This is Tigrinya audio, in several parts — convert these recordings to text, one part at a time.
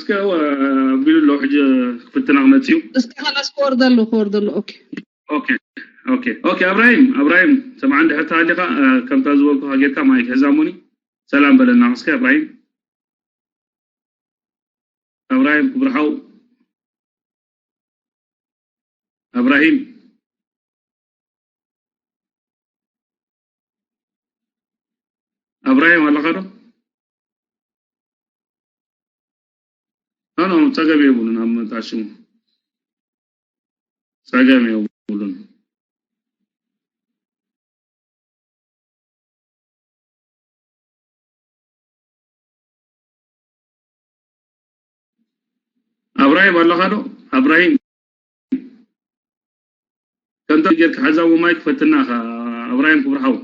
ኣቢሉ ኣሎ። ሕጂ ክፍትና ክመጽእ እዩ። እስኪ ኸላስ ክወርድ ኣሎ፣ ክወርድ ኣሎ። ኦኬ። ኦኬ፣ ኦኬ፣ ኦኬ። ኣብራሂም፣ ኣብራሂም፣ ሰምዓ እንድሕር ተሃሊኻ፣ እ፣ ከምታ ዝበልኩኻ ጌርካ ማይክ ሕዛ እሞኒ። ሰላም በለና እስኪ ኣብራሂም። ኣብራሂም ክብርሓው። ኣብራሂም። ኣብራሂም ኣለኻ ዶ? ኖ፣ ኖ፣ ጸገም የብሉን። ኣብ መጣሽሙ ጸገም የብሉን። ኣብራሂም ኣለኻ ዶ? ኣብራሂም፣ ከምታ ጌርካ ሓዛዊ ማይክ ፈትና ኢኻ። ኣብራሂም ክብርሓው።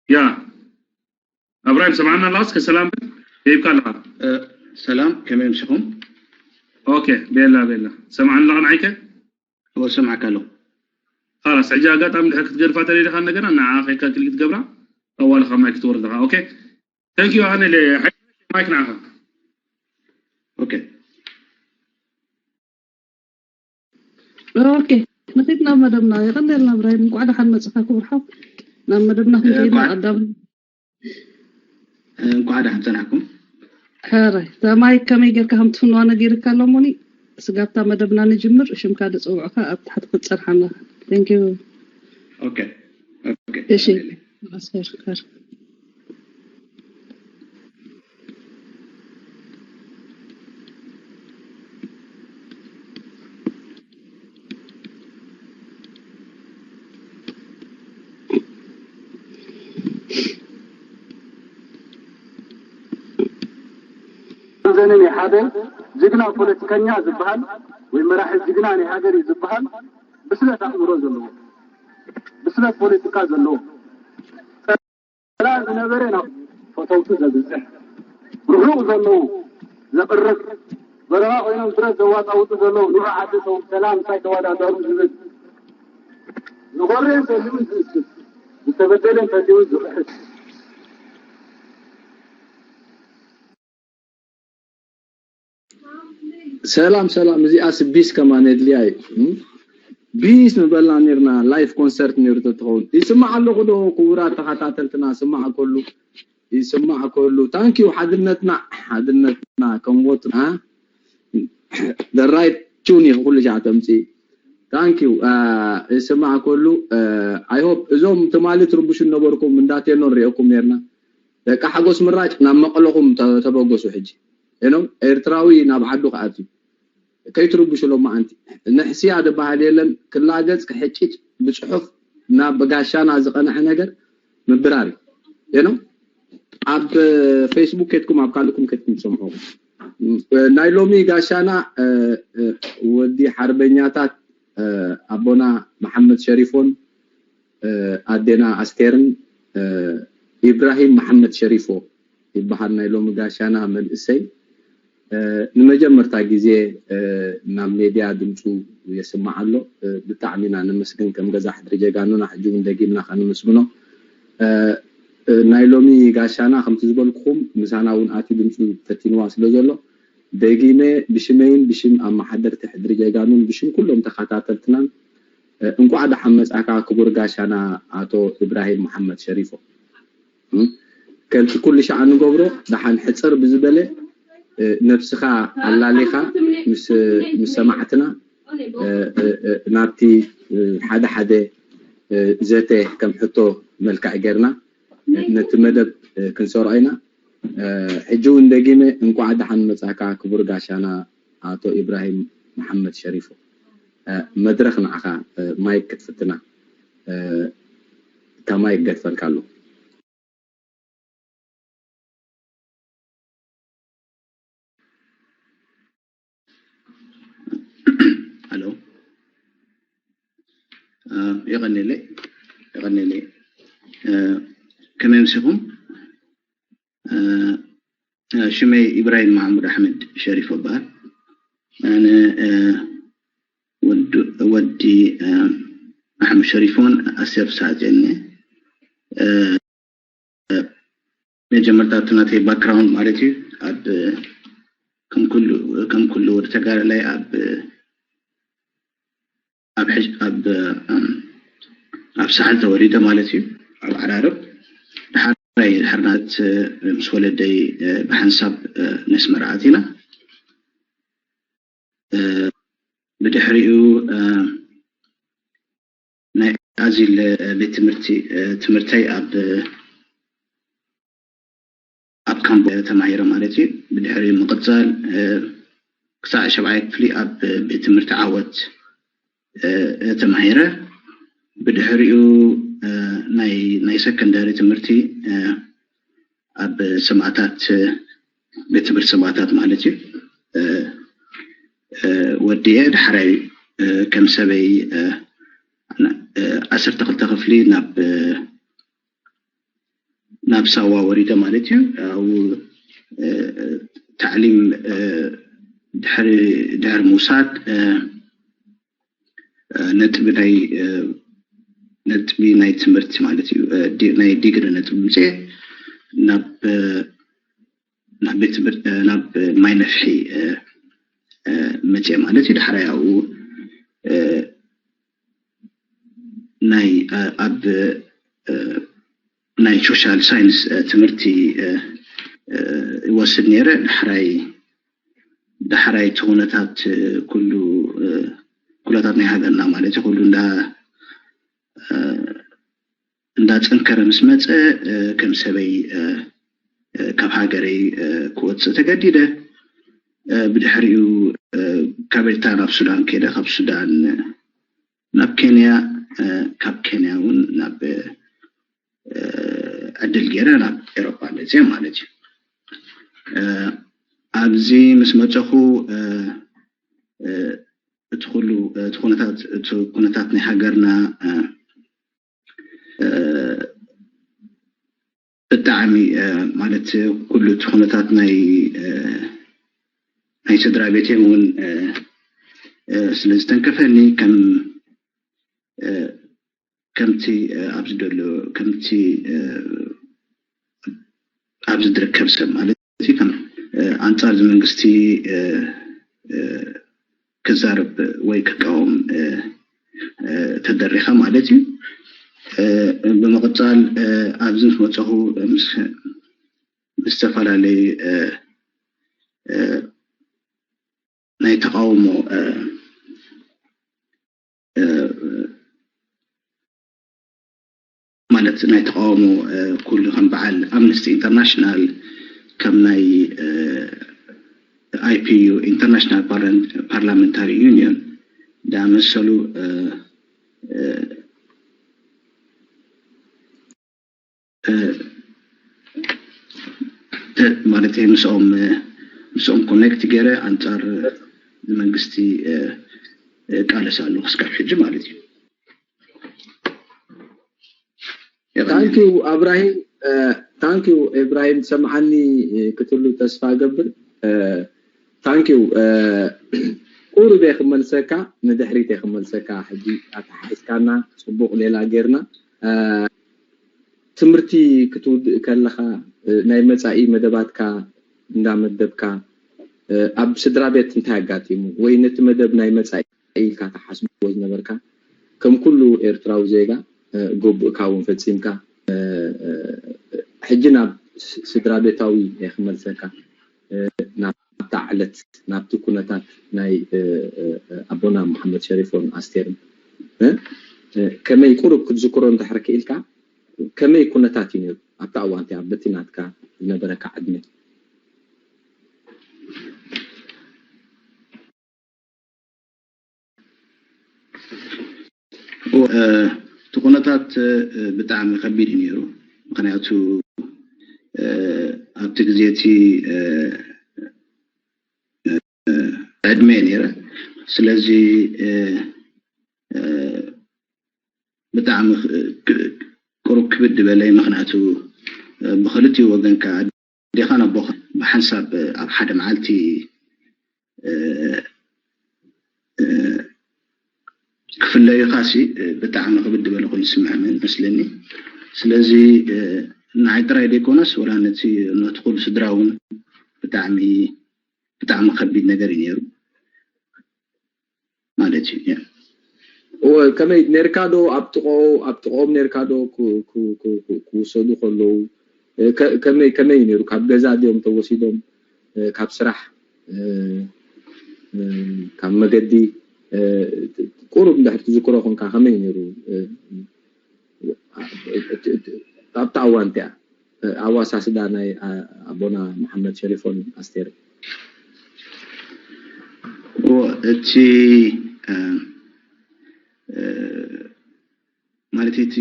ያ፣ ኣብራሂም ሰምዓና ኣለኻ? እስከ ሰላም በል። ደይብካ ኣለኻ? እ፣ ሰላም፣ ከመይ ኣምሲኹም? ኦኬ፣ ቤላ፣ ቤላ። ሰምዓና ኣለኻ ንዓይከ? እወ፣ ሰምዓካ ኣለኹ። ኻላስ፣ ሕጂ ኣጋጣሚ ድሕር ክትገድፋ ተደሊኻ እንደገና ንዓ ከይካ ክሊክ ክትገብራ፣ ኣዋልኻ ማይክ ክትወርድ ኢኻ። ኦኬ። Thank you፣ ኣነ ለ-፣ ማይክ ንዓኻ። ኦኬ። ኦኬ፣ ንኺድ ናብ መደብና። የቐንየልና እብራሂም፣ እንቋዕ ደሓን መጻኻ ክቡር ሓው። ናብ መደብና ክንከይድ እንቋዕ ቀዳም። እንቋዕ ደሓን ጸናሕኩም። ሕራይ፣ እታ ማይክ ከመይ ጌርካ ከም ትፍንዋ ነጊርካ ኣሎ እሞኒ፣ ስጋብታ መደብና ንጅምር፣ ሽምካ ድጽውዕካ ኣብ ታሕቲ ክትጸንሓና። Thank you። ኦኬ፣ ኦኬ። እሺ። ኣስፈር፣ ሕራይ። ዘነ ናይ ሓደ ጅግና ፖለቲከኛ ዝበሃል ወይ መራሒ ጅግና ናይ ሃገር እዩ ዝበሃል ብስለት ኣእምሮ ዘለዎ፣ ብስለት ፖለቲካ ዘለዎ፣ ጸላኢ ዝነበረ ናብ ፈተውቱ ዘብጽሕ፣ ርሑቕ ዘለዉ ዘቕርብ፣ በረኻ ኮይኖም ብረት ዘዋጣውጡ ዘለዉ፣ ንዑ ዓዲ ሰው ሰላም እንታይ ተወዳደሩ ዝብል፣ ዝኾርየ እንተልዩ ዝእስር፣ ዝተበደለ እንተልዩ ዝኽሕስ። ሰላም፣ ሰላም። እዚኣስ ቢስ ከማን የድልያ እዩ። እም? ቢስ ምበልና ኔርና፣ ላይፍ ኮንሰርት ኔሩ ተትኸውን። ይስማዕ ኣለኹ ዶ ክቡራት ተኸታተልትና? ስማዕ ከሉ፣ ይስማዕ ከሉ። ታንክ ዩ። ሓድነትና፣ ሓድነትና ከም ወትሩ፣ አ? The right tune እዩ ኩሉ ሻዕ ተምጽእ። ታንክ ዩ። አ፣ ይስማዕ ከሉ፣ አ፣ I hope እዞም ትማሊ ትርብሹ ነበርኩም እንዳቴኖ ንሪኦኩም ኔርና። ደቂ ሓጎስ ምራጭ ናብ መቐለኹም ተ-፣ ተበገሱ ሕጂ። ኤኖም ኤርትራዊ ናብ ዓዱ ክኣትዩ። ከይትርብሹ ሎማዓንቲ። ንሕስያ ዝበሃል የለን፣ ክላገጽ ክሕጭጭ ብጽሑፍ ናብ ጋሻና ዝቐንዐ ነገር ምብራር እዩ። ኤኖም ኣብ ፌስቡክ ከድኩም ኣብ ካልእኩም ከድኩም ትሰምዑ። ናይ ሎሚ ጋሻና፣ እ፣ እ፣ ወዲ ሓርበኛታት፣ እ፣ ኣቦና መሓመድ ሸሪፎን እ፣ ኣዴና ኣስቴርን፣ እ፣ ኢብራሂም መሓመድ ሸሪፎ ይበሃል ናይ ሎሚ ጋሻና መንእሰይ። እ፣ ንመጀመርታ ግዜ፣ እ፣ ናብ ሜድያ ድምፁ የስምዕ ኣሎ። እ፣ ብጣዕሚ ኢና ነመስግን ከም ገዛ ሕድሪ ጀጋኑና፣ ሕጂ እውን ደጊምና ከነመስግኖ። እ፣ እ፣ ናይ ሎሚ ጋሻና ከምቲ ዝበልኩኹም ምሳና እውን ኣትዩ ድምፁ ፈቲንዋ ስለ ዘሎ ደጊመ ብሽመይን ብሽም ኣመሓደርቲ ሕድሪ ጀጋኑን ብሽም ኩሎም ተኸታተልትናን እ፣ እንቋዕ ደሓን መጻእካ ክቡር ጋሻና ኣቶ ኢብራሂም መሓመድ ሸሪፎ። እም፣ ከምቲ ኩሉ ሻዕ እንገብሮ ደሓን ሕጽር ብዝበለ፣ እ፣ ነብስኻ ኣላሊኻ ምስ፣ ምስ ሰማዕትና፣ እ፣ እ፣ እ፣ ናብቲ፣ እ፣ ሓደ ሓደ፣ እ፣ ዘተ ከም ሕቶ መልክዕ ጌርና፣ እ፣ ነቲ መደብ፣ እ፣ ክንሰርዖ ኢና። እ፣ ሕጂ እውን ደጊመ እንቋዕ ደሓን መጻእካ ክቡር ጋሻና ኣቶ ኢብራሂም መሓመድ ሸሪፎ። እ፣ መድረኽ ንዓኻ፣ እ፣ ማይክ ክትፍትና፣ እ፣ እታ ማይክ ገድፈልካ ኣለኹ። ኣሎ። እ፣ የቐንየለይ፣ የቐንየለይ። እ፣ ከመይ ኣምሲኹም? እ፣ እ፣ ሽመይ ኢብራሂም ማሕሙድ ኣሕመድ ሸሪፎ እበሃል። ኣነ፣ እ፣ ወዲ፣ ወዲ፣ እ፣ ኣሕመድ ሸሪፎን ኣስቴር ሳህል እየ። እ፣ መጀመርታ እቲ ናተይ ባክግራውንድ ማለት እዩ። ኣብ ከም ኩሉ ከም ኩሉ ወዲ ተጋዳላይ ኣብ ኣብ ሕጅ ኣብ ኣብ ሳሕል ተወሊደ ማለት እዩ። ኣብ ዓራርብ ድሓራይ ድሕርናት ምስ ወለደይ ብሓንሳብ ነስመራ ኣቲና። ብድሕሪኡ ናይ ኣዚል ቤት ትምህርቲ ትምህርተይ ኣብ ኣብ ካምቦ ተማሂረ ማለት እዩ። ብድሕሪ ምቕጻል ክሳዕ ሸብዓይ ክፍሊ ኣብ ቤት ትምህርቲ ዓወት ተማሂረ። ብድሕሪኡ ናይ ናይ ሰከንዳሪ ትምህርቲ ኣብ ሰማእታት ቤት ትምህርቲ ሰማእታት ማለት እዩ ወዲኤ ድሕራይ ከም ሰበይ ዓሰርተ ክልተ ክፍሊ ናብ ናብ ሳዋ ወሪደ ማለት እዩ። ኣብኡ ታዕሊም ድሕሪ ድሕሪ ምውሳድ ነጥቢ ናይ ነጥቢ ናይ ትምህርቲ ማለት እዩ ናይ ዲግሪ ነጥቢ ምፅኤ ናብ ናብ ቤት ትምህርቲ ናብ ማይ ነፍሒ መፅኤ ማለት እዩ። ድሕራይ ኣብኡ ናይ ኣብ ናይ ሶሻል ሳይንስ ትምህርቲ ይወስድ ነይረ። ዳሕራይ ዳሕራይ እቲ ኩነታት ኩሉ ኩነታት ናይ ሃገርና ማለት እዩ ኩሉ እንዳ እንዳፀንከረ ምስ መፀ ከም ሰበይ ካብ ሃገረይ ክወፅእ ተገዲደ። ብድሕሪኡ ካብ ኤርትራ ናብ ሱዳን ከይደ፣ ካብ ሱዳን ናብ ኬንያ፣ ካብ ኬንያ እውን ናብ ዕድል ገይረ ናብ ኤሮፓ መፅየ ማለት እዩ። ኣብዚ ምስ መፀኹ እቲ ኩሉ እቲ ኩነታት እቲ ኩነታት ናይ ሃገርና ብጣዕሚ ማለት ኩሉ እቲ ኩነታት ናይ ናይ ስድራ ቤተይ እውን ስለ ዝተንከፈኒ ከም ከምቲ ኣብዚ ዘሎ ከምቲ ኣብዚ ዝርከብ ሰብ ማለት እዩ ከም ኣንፃር እዚ መንግስቲ ክዛረብ ወይ ክቃወም ተደሪኸ ማለት እዩ። ብምቕፃል ኣብዚ ምስ መፀኹ ምስ ዝተፈላለየ ናይ ተቃውሞ ማለት ናይ ተቃውሞ ኩሉ ከም በዓል ኣምነስቲ ኢንተርናሽናል ከም ናይ IPU ኢንተርናሽናል ፓርላመንታሪ ዩኒዮን ዝኣመሰሉ ማለት ምስኦም ምስኦም ኮኔክት ገይረ ኣንፃር መንግስቲ ቃለስ ኣለኹ ክስካብ ሕጂ ማለት እዩ። ታንኪዩ ኣብራሂም። ታንኪዩ ኢብራሂም፣ ትሰምዓኒ ክትህሉ ተስፋ እገብር። ታንኪዩ። ቁሩብ እየ ክመልሰካ፣ ንድሕሪት እየ ክመልሰካ። ሕጂ ኣተሓሒዝካና ፅቡቕ ሌላ ጌርና። ትምህርቲ ክትውድእ ከለኻ ናይ መፃኢ መደባትካ እንዳመደብካ ኣብ ስድራ ቤት እንታይ ኣጋጢሙ ወይ ነቲ መደብ ናይ መፃኢ ኢልካ ትሓስቦ ዝነበርካ ከም ኩሉ ኤርትራዊ ዜጋ ግቡእካ እውን ፈፂምካ ሕጂ ናብ ስድራ ቤታዊ ክመልሰካ ናብታ ዕለት ናብቲ ኩነታት ናይ ኣቦና መሓመድ ሸሪፎን ኣስቴርን ከመይ ቁሩብ ክትዝክሮ እንድሕር ክኢልካ ከመይ ኩነታት እዩ ነይሩ ኣብታ እዋን እቲኣ በቲ ናትካ ዝነበረካ ዕድመ? እቲ ኩነታት ብጣዕሚ ከቢድ እዩ ነይሩ። ምክንያቱ ኣብቲ ግዜ እቲ ዕድመ ነይረ። ስለዚ ብጣዕሚ ቁሩብ ክብድ በለይ። ምክንያቱ ብክልቲኡ ወገንካ ኣዴኻን ኣቦኻን ብሓንሳብ ኣብ ሓደ መዓልቲ ክፍለዩኻሲ ብጣዕሚ ክብድ በለ ኮይኑ ዝስምዐኒ መስለኒ። ስለዚ ንዓይ ጥራይ ዘይኮነስ፣ ወላ ነቲ፣ ነቲ ኩሉ ስድራ እውን ብጣዕሚ፣ ብጣዕሚ ከቢድ ነገር እዩ ነይሩ ማለት እዩ። እወ፣ ከመይ ነርካ ዶ? ኣብ ጥቕኦ፣ ኣብ ጥቕኦም ነርካ ዶ? ክውሰዱ ከለዉ ከመይ፣ ከመይ ነይሩ? ካብ ገዛ ድዮም ተወሲዶም? ካብ ስራሕ፣ ካብ መገዲ፣ ቁሩብ እንድሕር ትዝክሮ ኮንካ ከመይ ነይሩ? ኣብታ እዋን እቲኣ ኣዋሳስዳ ናይ ኣቦና መሓመድ ሸሪፎን ኣስቴር። እቲ ማለት እቲ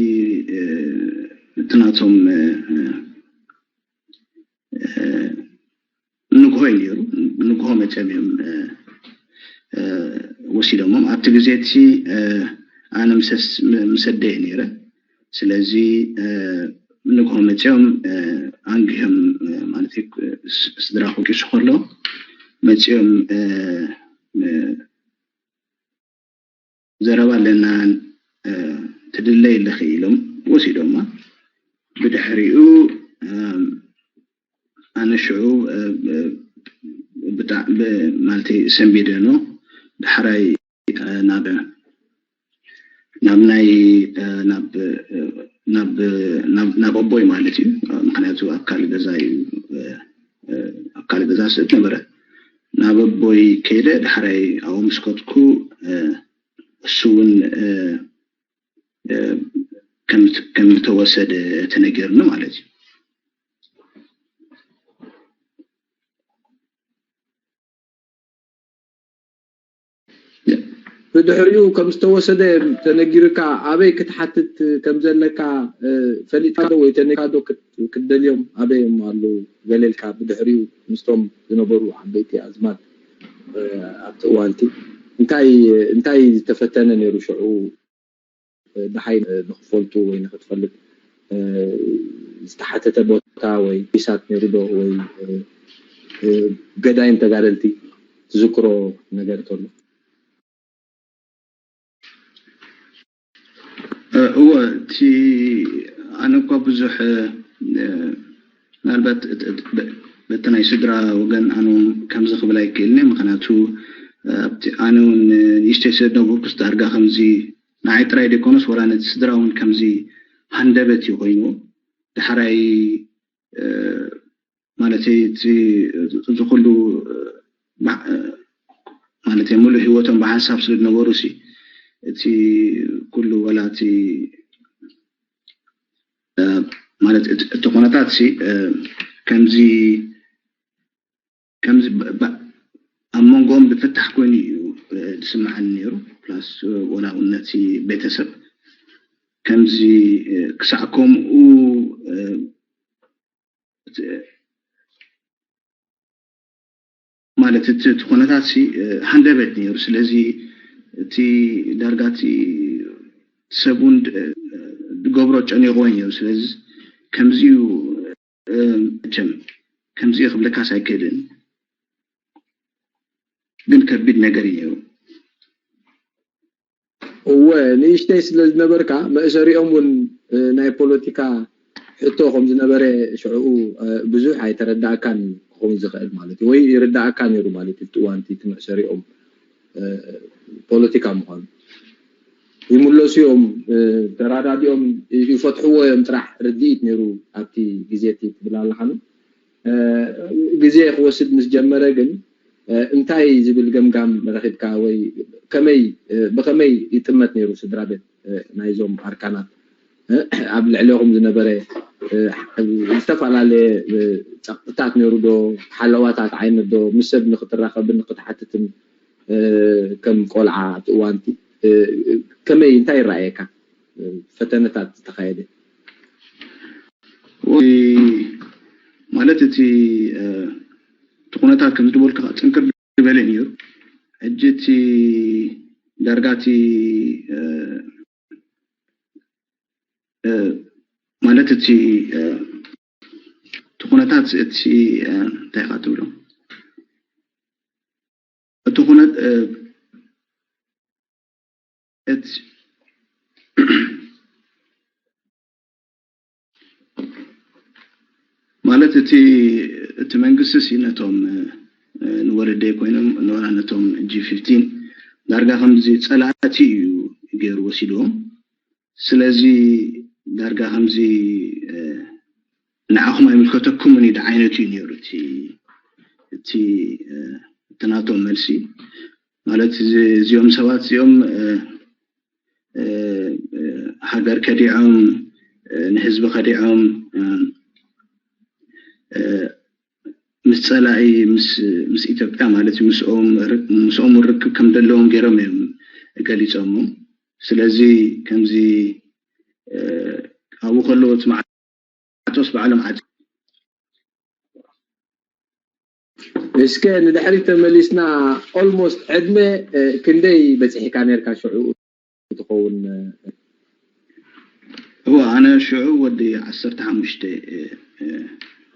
እቲ ናቶም ንግሆ እዩ ነይሩ። ንግሆ መፅዮም እዮም ወሲዶሞም። ኣብቲ ግዜ እቲ ኣነ ምስ ኣደይ ነይረ። ስለዚ ንግሆ መፅዮም ኣንጊሆም፣ ማለት ስድራ ክውቂሱ ከሎ መፅዮም ዘረባ ኣለና፣ ትድለይ ኣለኺ ኢሎም ወሲዶማ። ብድሕሪኡ ኣነ ሽዑ ብጣዕ- ብ- ማለተይ ሰንቢደ ኖ ዳሕራይ ናብ ናብ ናይ ናብ ናብ ናብ ኣቦይ ማለት እዩ። ምክንያቱ ኣብ ካልእ ገዛ እዩ፣ ኣብ ካልእ ገዛ ስእት ነበረ። ናብ ኣቦይ ከይደ ዳሕራይ ኣብኡ ምስ ከድኩ እሱ እውን ከም ዝተወሰደ ተነገርኒ ማለት እዩ። ብድሕሪኡ ከም ዝተወሰደ ተነጊርካ ኣበይ ክትሓትት ከም ዘለካ ፈሊጥካ ዶ ወይ ተነጊርካ ዶ ክትደልዮም ኣበይ እዮም ኣለዉ ገለ ኢልካ ብድሕሪኡ ምስቶም ዝነበሩ ዓበይቲ ኣዝማድ ኣብቲ እዋንቲ እንታይ እንታይ ዝተፈተነ ነይሩ ሽዑ ደሓይ ንክፈልጡ ወይ ንክትፈልጥ ዝተሓተተ ቦታ ወይ ቢሳት ነይሩ ዶ ወይ ገዳይም ተጋደልቲ ትዝክሮ ነገር ተሎ? እወ እቲ ኣነ እኳ ብዙሕ ምናልባት በቲ ናይ ስድራ ወገን ኣነ እውን ከምዚ ክብል ኣይክእልኒ። ምክንያቱ ኣብቲ ኣነ እውን ንእሽተይ ስለ ዝነበርኩስ ዳርጋ ከምዚ ንዓይ ጥራይ ዘይኮነስ ወላ ነቲ ስድራ እውን ከምዚ ሃንደበት እዩ ኮይንዎ። ዳሕራይ ማለት እዚ ኩሉ ማለት ሙሉእ ህይወቶም ብሓንሳብ ስለ ዝነበሩ ሲ እቲ ኩሉ ወላ እቲ ማለት እቲ ኩነታት ሲ ከምዚ ከምዚ ኣብ መንጎኦም ብፍታሕ ኮይኑ እዩ ዝስምዓኒ ነይሩ። ፕላስ ወላ እውን ነቲ ቤተሰብ ከምዚ ክሳዕ ከምኡ ማለት እቲ ኩነታት ሲ ሃንደበት ነይሩ። ስለዚ እቲ ዳርጋ እቲ ሰብ እውን ዝገብሮ ጨኒቕዎ ነይሩ። ስለዚ ከምዚዩ መቸም ከምዚኡ ክብለካስ ኣይክእልን፣ ግን ከቢድ ነገር እዩ ነይሩ። እወ ንእሽተይ ስለ ዝነበርካ መእሰሪኦም እውን ናይ ፖለቲካ ሕቶ ከም ዝነበረ ሽዕኡ ብዙሕ ኣይተረዳእካን እዩ ክኸውን ዝኽእል ማለት እዩ። ወይ ይርዳእካ ነይሩ ማለት እዩ። እቲ እዋን እቲ መእሰሪኦም ፖለቲካ ምዃኑ ይምለሱ እዮም፣ ተራዳዲኦም ይፈትሕዎ እዮም ጥራሕ ርድኢት ነይሩ ኣብቲ ግዜ እቲ ትብል ኣለኻኑ። ግዜ ክወስድ ምስ ጀመረ ግን እንታይ ዝብል ገምጋም ረኺብካ ወይ ከመይ ብኸመይ ይጥመት ነይሩ ስድራ ቤት ናይዞም ኣርካናት ኣብ ልዕሌኹም ዝነበረ ዝተፈላለየ ጸቕጥታት ነይሩ ዶ? ሓለዋታት ዓይነት ዶ? ምስ ሰብ ንክትራኸብን ንክትሓትትን ከም ቆልዓ እቲ እዋንቲ ከመይ እንታይ ይረኣየካ? ፈተነታት ዝተኻየደ ማለት እቲ እቲ ኩነታት ከም ዝድበልካ ጥንክር ዝበለ ነይሩ። ሕጂ እቲ ዳርጋ እቲ ማለት እቲ እቲ ኩነታት እቲ እንታይ ኢኻ ትብሎ እቲ ኩነት እቲ ማለት እቲ እቲ መንግስቲ ሲ ነቶም ንወለደይ ኮይኖም ነወራ ነቶም ጂ ፊፍቲን ዳርጋ ከምዚ ጸላእቲ እዩ ገይሩ ወሲድዎም። ስለዚ ዳርጋ ከምዚ ንዓኹም ኣይምልከተኩምን እዩ ዓይነት እዩ ነይሩ እቲ እቲ እቲ ናቶም መልሲ። ማለት እዚኦም ሰባት እዚኦም ሃገር ከዲዖም ንህዝቢ ከዲዖም ምስ ጸላኢ ምስ ኢትዮጵያ ማለት እዩ ምስኦም ርክብ ከም ዘለዎም ገይሮም እዮም ገሊጾሞ። ስለዚ ከምዚ ኣብኡ ከለዎ እቲ ማዕጦስ ባዕሎም ዓጢ እስከ ንድሕሪት ተመሊስና ኦልሞስት ዕድመ ክንደይ በፂሕካ ነርካ ሽዑ ትኸውን? እወ ኣነ ሽዑ ወዲ ዓሰርተ ሓሙሽተ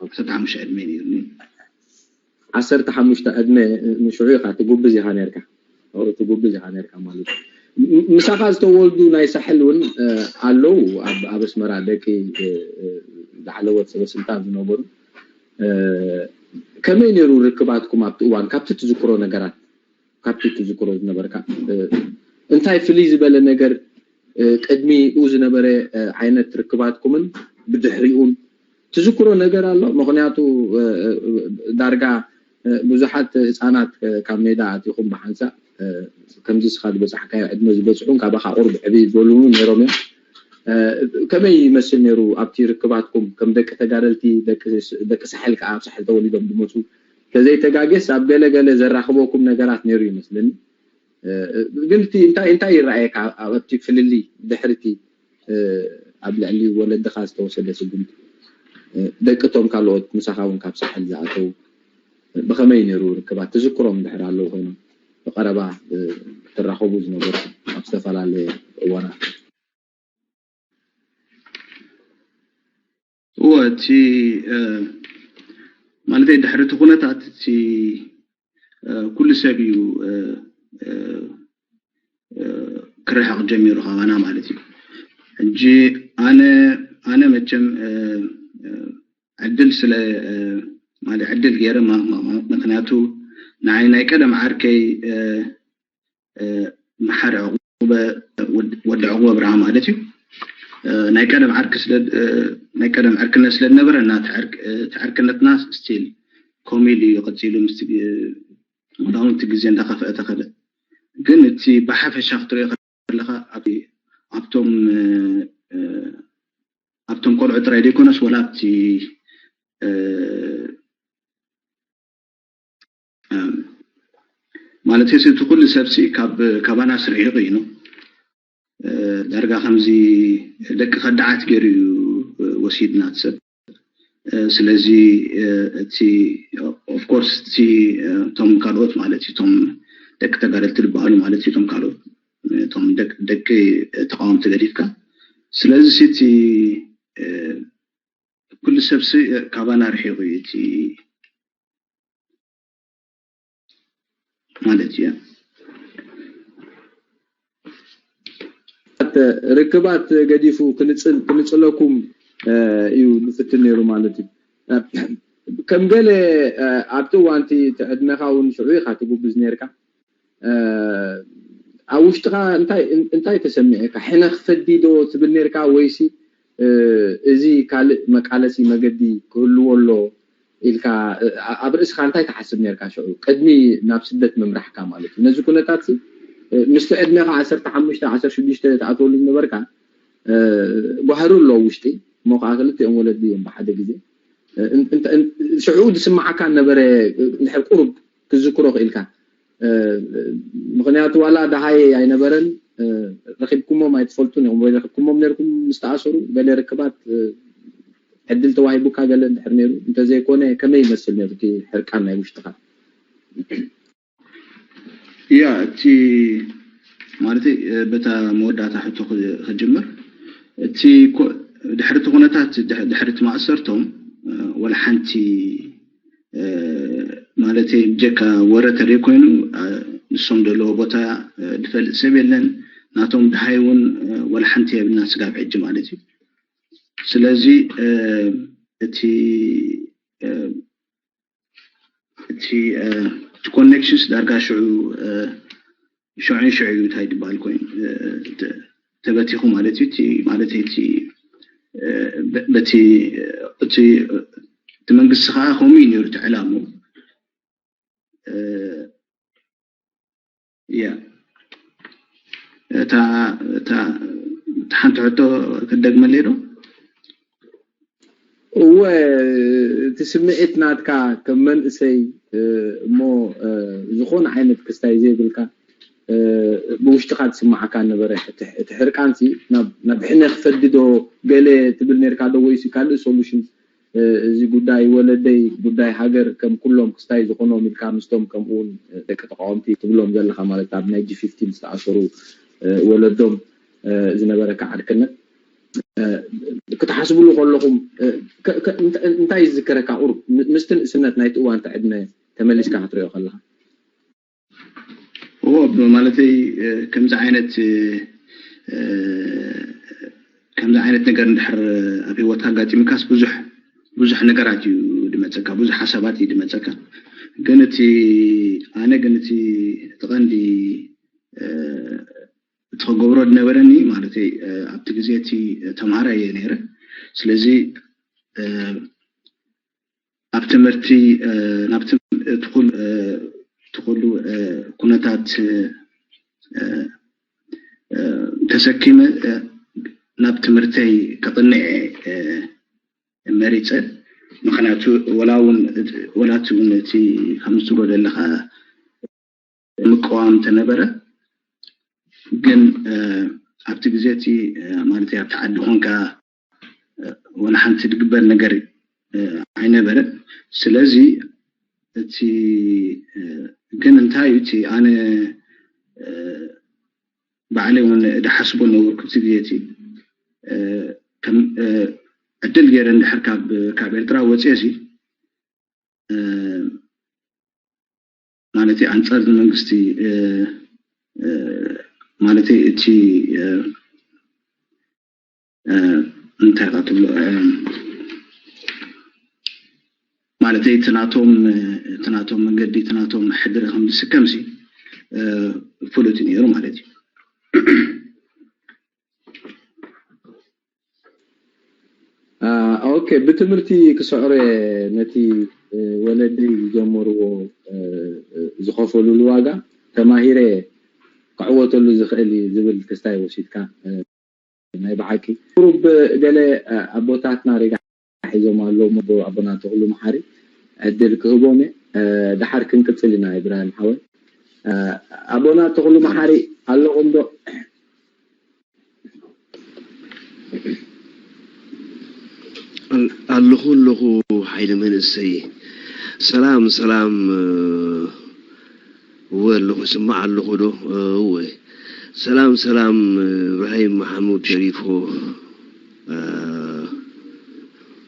ዓሰርተ ሓሙሽተ ዕድመ ነይሩኒ። ዓሰርተ ሓሙሽተ ዕድመ ንሽዑ ኢኻ ትጉብዝ ኢኻ ነርካ ትጉብዝ ኢኻ ነርካ ማለት እዩ። ምሳኻ ዝተወልዱ ናይ ሳሕል እውን ኣለዉ ኣብ ኣስመራ ደቂ ላዕለዎት ሰበስልጣን ዝነበሩ። ከመይ ነይሩ ርክባትኩም ኣብቲ እዋን ካብቲ ትዝክሮ ነገራት ካብቲ ትዝክሮ ዝነበርካ እንታይ ፍልይ ዝበለ ነገር ቅድሚኡ ዝነበረ ዓይነት ርክባትኩምን ብድሕሪኡን ትዝክሮ ነገር ኣሎ? ምክንያቱ ዳርጋ ብዙሓት ህፃናት ካብ ሜዳ ኣቲኹም ብሓንሳእ ከምዚ ስኻ ዝበፃሕካዮ ዕድመ ዝበፅሑን ካባኻ ቁርብ ዕብይ ዝበሉን ነይሮም እዮም። ከመይ ይመስል ነይሩ ኣብቲ ርክባትኩም ከም ደቂ ተጋደልቲ ደቂ ሳሕል ከዓ ኣብ ሳሕል ተወሊዶም ዝመፁ ተዘይተጋጌስ ኣብ ገለ ገለ ዘራኽበኩም ነገራት ነይሩ ይመስለኒ። ግን እቲ እንታይ እንታይ ይረኣየካ ኣብቲ ፍልልይ ድሕርቲ ኣብ ልዕሊ ወለድኻ ዝተወሰደ ስጉምቲ ደቅቶም ካልኦት ምሳኻ እውን ካብ ሳሕል ዝኣተው ብኸመይ ነይሩ ርክባት ትዝክሮም ድሕር ኣለዉ ኮይኖም ብቀረባ ትራኸቡ ዝነበሩ ኣብ ዝተፈላለየ እዋናት? እወ እቲ ማለተይ ድሕሪ እቲ ኩነታት እቲ ኩሉ ሰብ እዩ ክርሕቕ ጀሚሩ ካባና ማለት እዩ። ሕጂ ኣነ ኣነ መቸም ዕድል ስለ ማለት ዕድል ገይረ ምክንያቱ ንዓይ ናይ ቀደም ዓርከይ መሓሪ ዕቁበ ወዲ ዕቁበ ብርሃ ማለት እዩ። ናይ ቀደም ዓርኪ ስለ ናይ ቀደም ዕርክነት ስለ ዝነበረ እና ተዕርክነትና ስቲል ኮሚል እዩ ቀጺሉ ምስ ወላውን እቲ ግዜ እንዳኸፍአ ተኸደ። ግን እቲ ብሓፈሻ ክትሪኦ ከለኻ ኣብቶም ኣብቶም ቆልዑ ጥራይ ዘይኮነስ ወላ ኣብቲ ማለት እቲ ኩሉ ሰብሲ ካብ ካባና ስርሒቑ እዩ። ዳርጋ ከምዚ ደቂ ከዳዓት ገይሩ እዩ ወሲድና እቲ ሰብ። ስለዚ እቲ ኦፍኮርስ እቲ እቶም ካልኦት ማለት እዩ እቶም ደቂ ተጋደልቲ ዝበሃሉ ማለት እዩ እቶም ካልኦት እቶም ደቂ ተቃወምቲ ገዲፍካ ስለዚ እቲ ኩሉ ሰብሲ ካባና ርሒቑ እዩ እቲ ማለት እዩ። ርክባት ገዲፉ ክንፅለኩም እዩ ዝፍትን ነይሩ ማለት እዩ። ከም ገለ ኣብቲ እዋንቲ ዕድመኻ እውን ሽዑ ኢኻ ትጉብዝ ነርካ። ኣብ ውሽጥኻ እንታይ ተሰሚዑካ? ሕነ ክፈዲ ዶ ትብል ነርካ ወይሲ እዚ ካልእ መቃለሲ መገዲ ክህልዎ ኣሎ ኢልካ ኣብ ርእስኻ እንታይ ትሓስብ ነርካ? ሽዑ ቅድሚ ናብ ስደት ምምራሕካ ማለት እዩ። ነዚ ኩነታት ምስቲ ዕድሜኻ ዓሰርተ ሓሙሽተ ዓሰርተ ሽዱሽተ ትኣትወሉ ዝነበርካ ጓህሪ ኣሎ ውሽጢ እሞ ከዓ ክልቲኦም ወለዲ እዮም ብሓደ ግዜ ሽዑ ዝስማዓካ ነበረ ድሕር ቁሩብ ክዝክሮ ክኢልካ ምክንያቱ ዋላ ደሃየ ኣይነበረን ረኪብኩሞም ኣይትፈልጡን ኢኹም ወይ ረኪብኩሞም ነርኩም ምስ ተኣሰሩ ገለ ርክባት ዕድል ተዋሂቡካ ገለ እንድሕር ነይሩ እንተዘይኮነ ከመይ ይመስል ነይሩ እቲ ሕርቃን ናይ ውሽጥካ ያ እቲ ማለት በታ መወዳእታ ሕቶ ክጅምር እቲ ድሕርቲ ኩነታት ድሕርቲ ማእሰርቶም ወላ ሓንቲ ማለት ብጀካ ወረ ተደይ ኮይኑ ንሶም ዘለዎ ቦታ ዝፈልጥ ሰብ የለን ናቶም ድሃይ እውን ወላ ሓንቲ የብልና ስጋብ ሕጂ ማለት እዩ ስለዚ እቲ እቲ ኮኔክሽንስ ዳርጋ ሽዑ ሽዑ ሽዑ እዩ እንታይ ዝበሃል ኮይኑ ተበቲኹ ማለት እዩ። እቲ ማለት እቲ በቲ እቲ መንግስቲ ከዓ ከምኡ እዩ ነይሩ እቲ ዕላሙ። ያ እታ እታ ሓንቲ ሕቶ ክትደግመለይ ዶ? እወ፣ እቲ ስምዒት ናትካ ከም መንእሰይ እሞ ዝኾነ ዓይነት ክስታይ ዘይብልካ ብውሽጥካ ዝስማዓካ ነበረ። እቲ ሕርቃንሲ ናብ ሕነ ክፈዲ ዶ ገለ ትብል ነርካ ዶ ወይሲ ካልእ ሶሉሽን? እዚ ጉዳይ ወለደይ ጉዳይ ሃገር ከም ኩሎም ክስታይ ዝኾኖም ኢልካ ምስቶም ከምኡ እውን ደቂ ተቃወምቲ ትብሎም ዘለካ ማለት ኣብ ናይ ጂ ፊፍቲን ዝተኣሰሩ ወለዶም ዝነበረካ ዓርክነት ክትሓስብሉ ከለኹም እንታይ ይዝከረካ? ቁሩብ ምስቲ ንእስነት ናይቲ እዋን ዕድመ ተመሊስካ ክትሪኦ ከለካ። እዎ ማለተይ ከምዚ ዓይነት ከምዚ ዓይነት ነገር እንድሕር ኣብ ህይወት ኣጋጢምካስ ብዙሕ ብዙሕ ነገራት እዩ ድመፀካ፣ ብዙሕ ሓሳባት እዩ ድመፀካ። ግን እቲ ኣነ ግን እቲ እቲ ቀንዲ እቲ ክገብሮ ድነበረኒ ማለተይ ኣብቲ ግዜ እቲ ተምሃራይ እየ ነይረ። ስለዚ ኣብ ትምህርቲ ናብ ትኩሉ ኩነታት ተሰኪመ ናብ ትምህርተይ ከቕንዕ መሪፀ። ምክንያቱ ወላ እውን ወላ እቲ እውን እቲ ከም ትብሎ ዘለካ ምቅዋም ተነበረ ግን ኣብቲ ግዜ እቲ ማለት ኣብቲ ዓዲ ኮንካ ወላ ሓንቲ ዝግበር ነገር ኣይነበረ። ስለዚ እቲ ግን እንታይ እቲ ኣነ ባዕለይ እውን ድሓስቦ ነበርኩ እቲ ግዜ እቲ ዕድል ገይረ እንድሕር ካብ ካብ ኤርትራ ወፅየ ሲ ማለት ኣንፃር መንግስቲ ማለት እቲ እንታይ ኢኻ ትብሎ ማለት እቲ ናቶም እቲ ናቶም መንገዲ እቲ ናቶም ሕድሪ ከም ዝስከምሲ ፍሉጥ ነይሩ ማለት እዩ። ኦኬ፣ ብትምህርቲ ክስዕሮ እየ ነቲ ወለደይ ዝጀመርዎ ዝኸፈሉሉ ዋጋ ተማሂረ ክዕወተሉ ዝኽእል እዩ ዝብል ክስታይ ወሲድካ ናይ ብሓቂ ቁሩብ ገለ ኣቦታትና ሪጋ ሒዞም ኣለዉ። ኣቦና ተኽሉ መሓሪ ዕድል ክህቦም እየ። ደሓር ክንቅፅል ኢና። ኢብራሂም ሓወይ ኣቦና ተኽሉ መሓሪ ኣለኹም ዶ? ኣለኹ ኣለኹ ሓይሊ መንእሰይ። ሰላም ሰላም። እወ ኣለኹ፣ ስማዕ ኣለኹ ዶ? እወ። ሰላም ሰላም። እብራሂም መሓሙድ ሸሪፎ፣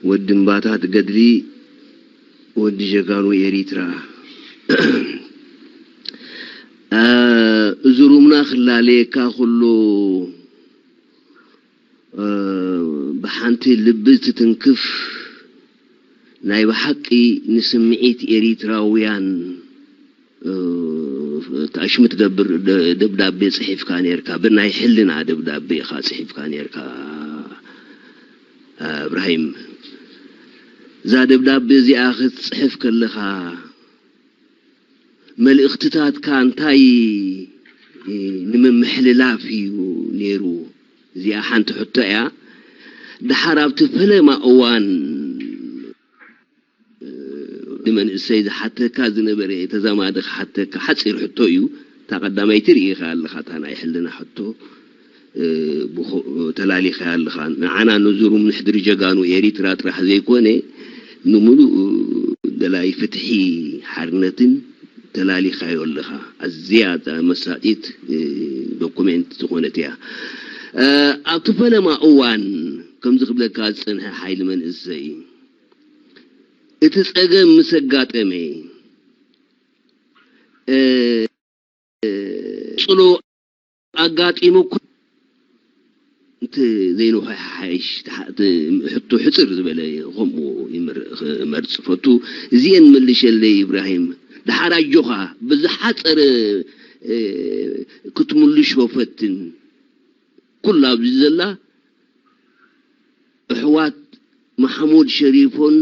ወዲ እምባታት ገድሊ፣ ወዲ ጀጋኑ ኤሪትራ። እዚ ሩምና ክላለየካ ከሎ ብሓንቲ ልቢ ትትንክፍ ናይ ብሓቂ ንስምዒት ኤሪትራውያን ኣሽሙ ትገብር ደብዳቤ ጽሒፍካ ኔርካ፣ ብናይ ሕልና ደብዳቤ ኢኻ ጽሒፍካ ኔርካ እብራሂም። እዛ ደብዳቤ እዚኣ ክትጽሕፍ ከለኻ መልእኽትታትካ እንታይ ንምምሕልላፍ እዩ ነይሩ? እዚኣ ሓንቲ ሕቶ እያ። ደሓር ኣብቲ ፈለማ እዋን ንመንእሰይ ዝሓተካ ዝነበረ ተዛማዲ ክሓተካ ሓፂር ሕቶ እዩ። እታ ቀዳመይቲ ርኢኻ ኣለኻ፣ እታ ናይ ሕልና ሕቶ ተላሊኻያ ኣለኻ። ንዓና ንዙሩም ንሕድሪ ጀጋኑ ኤሪትራ ጥራሕ ዘይኮነ ንምሉእ ደላይ ፍትሒ ሓርነትን ተላሊኻዮ ኣለኻ። ኣዝያ መሳጢት ዶኩሜንት ዝኾነት እያ። ኣብቲ ፈለማ እዋን ከምዚ ክብለካ ዝጸንሐ ሓይሊ መንእሰይ እቲ ጸገም ምስ ኣጋጠመ ጽሎ ኣጋጢሙኩም እንተ ዘይንውሓሓይሽ ሕቶ ሕጽር ዝበለ ከምኡ ይምረ። ክመርጽ ፈቱ። እዚኤን መልሸለይ ኢብራሂም። ደሓር ኣጆኻ ብዝሓጸረ ክትምልሾ ፈትን። ኩላ ኣብዚ ዘላ ኣሕዋት ማሕሙድ ሸሪፎን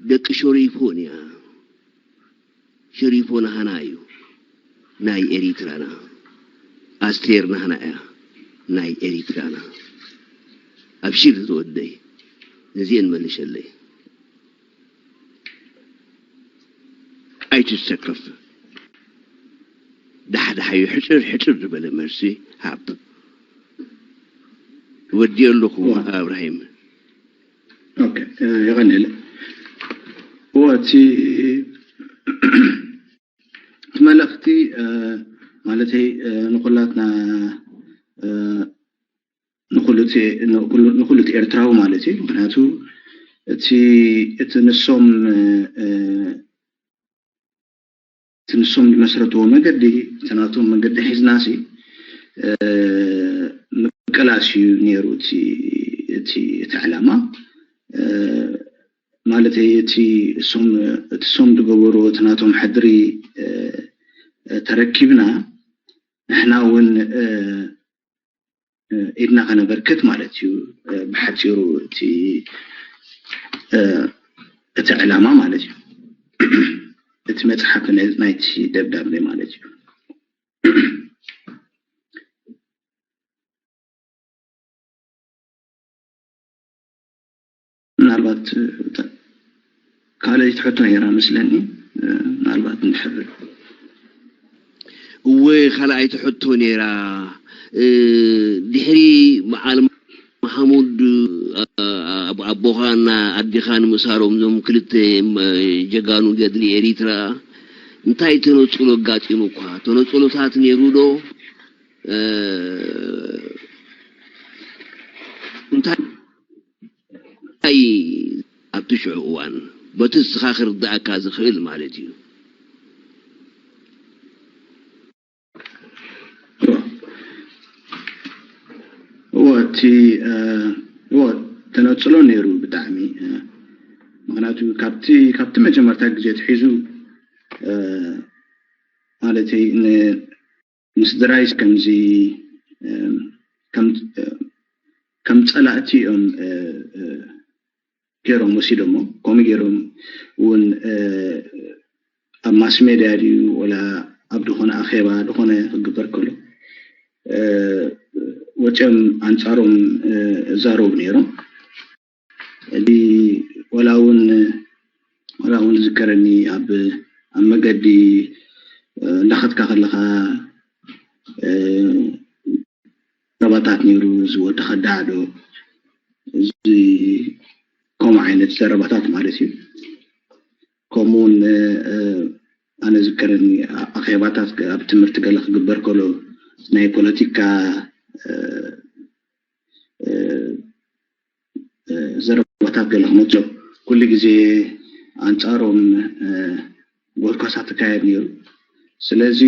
ደቂ ሸሪፎን እያ። ሸሪፎ ናህና እዩ፣ ናይ ኤሪትራና። ኣስቴር ናህና እያ፣ ናይ ኤሪትራና። ኣብሽር ዝወደይ፣ እዚኤን መልሸለይ። ኣይትሰከፍ። ዳሕዳሕ እዩ ሕጭር ሕጭር ዝበለ መልሲ ሃብ። ወዲ ኣለኹ እብራሂም። ኦኬ፣ የቐንየለ። እወ፣ እቲ እቲ መልእኽቲ ማለተይ ንኹላትና ንኹሉ እቲ ኤርትራዊ ማለት እዩ። ምክንያቱ እቲ እቲ ንሶም እቲ ንሶም ዝመስረትዎ መገዲ እቲ ናቶም መገዲ ሒዝናሲ ምቅላስ እዩ ነይሩ እቲ እቲ ዕላማ። ማለተይ እቲ እሶም እቲ ሶም ዝገበርዎ እቲ ናቶም ሕድሪ ተረኪብና ንሕና እውን ኢድና ከነበርክት ማለት እዩ። ብሓፂሩ እቲ እቲ ዕላማ ማለት እዩ። እቲ መፅሓፍ ናይቲ ደብዳቤ ማለት እዩ። ምናልባት ካልኣይቲ ሕቶ ነይራ መስለኒ። ምናልባት እንድሕር እወ፣ ካልኣይቲ ሕቶ ነይራ። ድሕሪ በዓል ማሓሙድ ኣቦኻና ኣዴኻን ምእሳሮም፣ እዞም ክልተ ጀጋኑ ገድሊ ኤሪትራ፣ እንታይ ተነፅሎ ኣጋጢሙኳ? ተነፅሎታት ነይሩ ዶ? እንታይ ኣብቲ ሽዑ እዋን በቲ ንስኻ ክርድኣካ ዝኽእል ማለት እዩ። እወ፣ እቲ እወ፣ ተነፅሎ ነይሩ ብጣዕሚ። ምክንያቱ ካብቲ ካብቲ መጀመርታ ግዜ ትሒዙ ማለተይ ንስድራይስ ከምዚ ከም ጸላእቲ እዮም ገይሮም ወሲዶሞ። ከምኡ ገይሮም እውን ኣብ ማስ ሜድያ ድዩ ወላ ኣብ ዝኾነ ኣኼባ ዝኾነ ክግበር ከሎ ወፅኦም ኣንፃሮም እዛረቡ ነይሮም። ወላ እውን ወላ እውን ዝከረኒ ኣብ ኣብ መገዲ እንዳኸድካ ከለኻ ዘረባታት ነይሩ። እዚ ወዲ ከዳዕ ዶ እዚ ከምኡ ዓይነት ዘረባታት ማለት እዩ። ከምኡውን ኣነ ዝከረኒ ኣኼባታት ኣብ ትምህርቲ ገለ ክግበር ከሎ ናይ ፖለቲካ ዘረባታት ገለ ክመፅኦ ኩሉ ግዜ ኣንፃሮም ጎልኳሳት ትካየድ ነይሩ። ስለዚ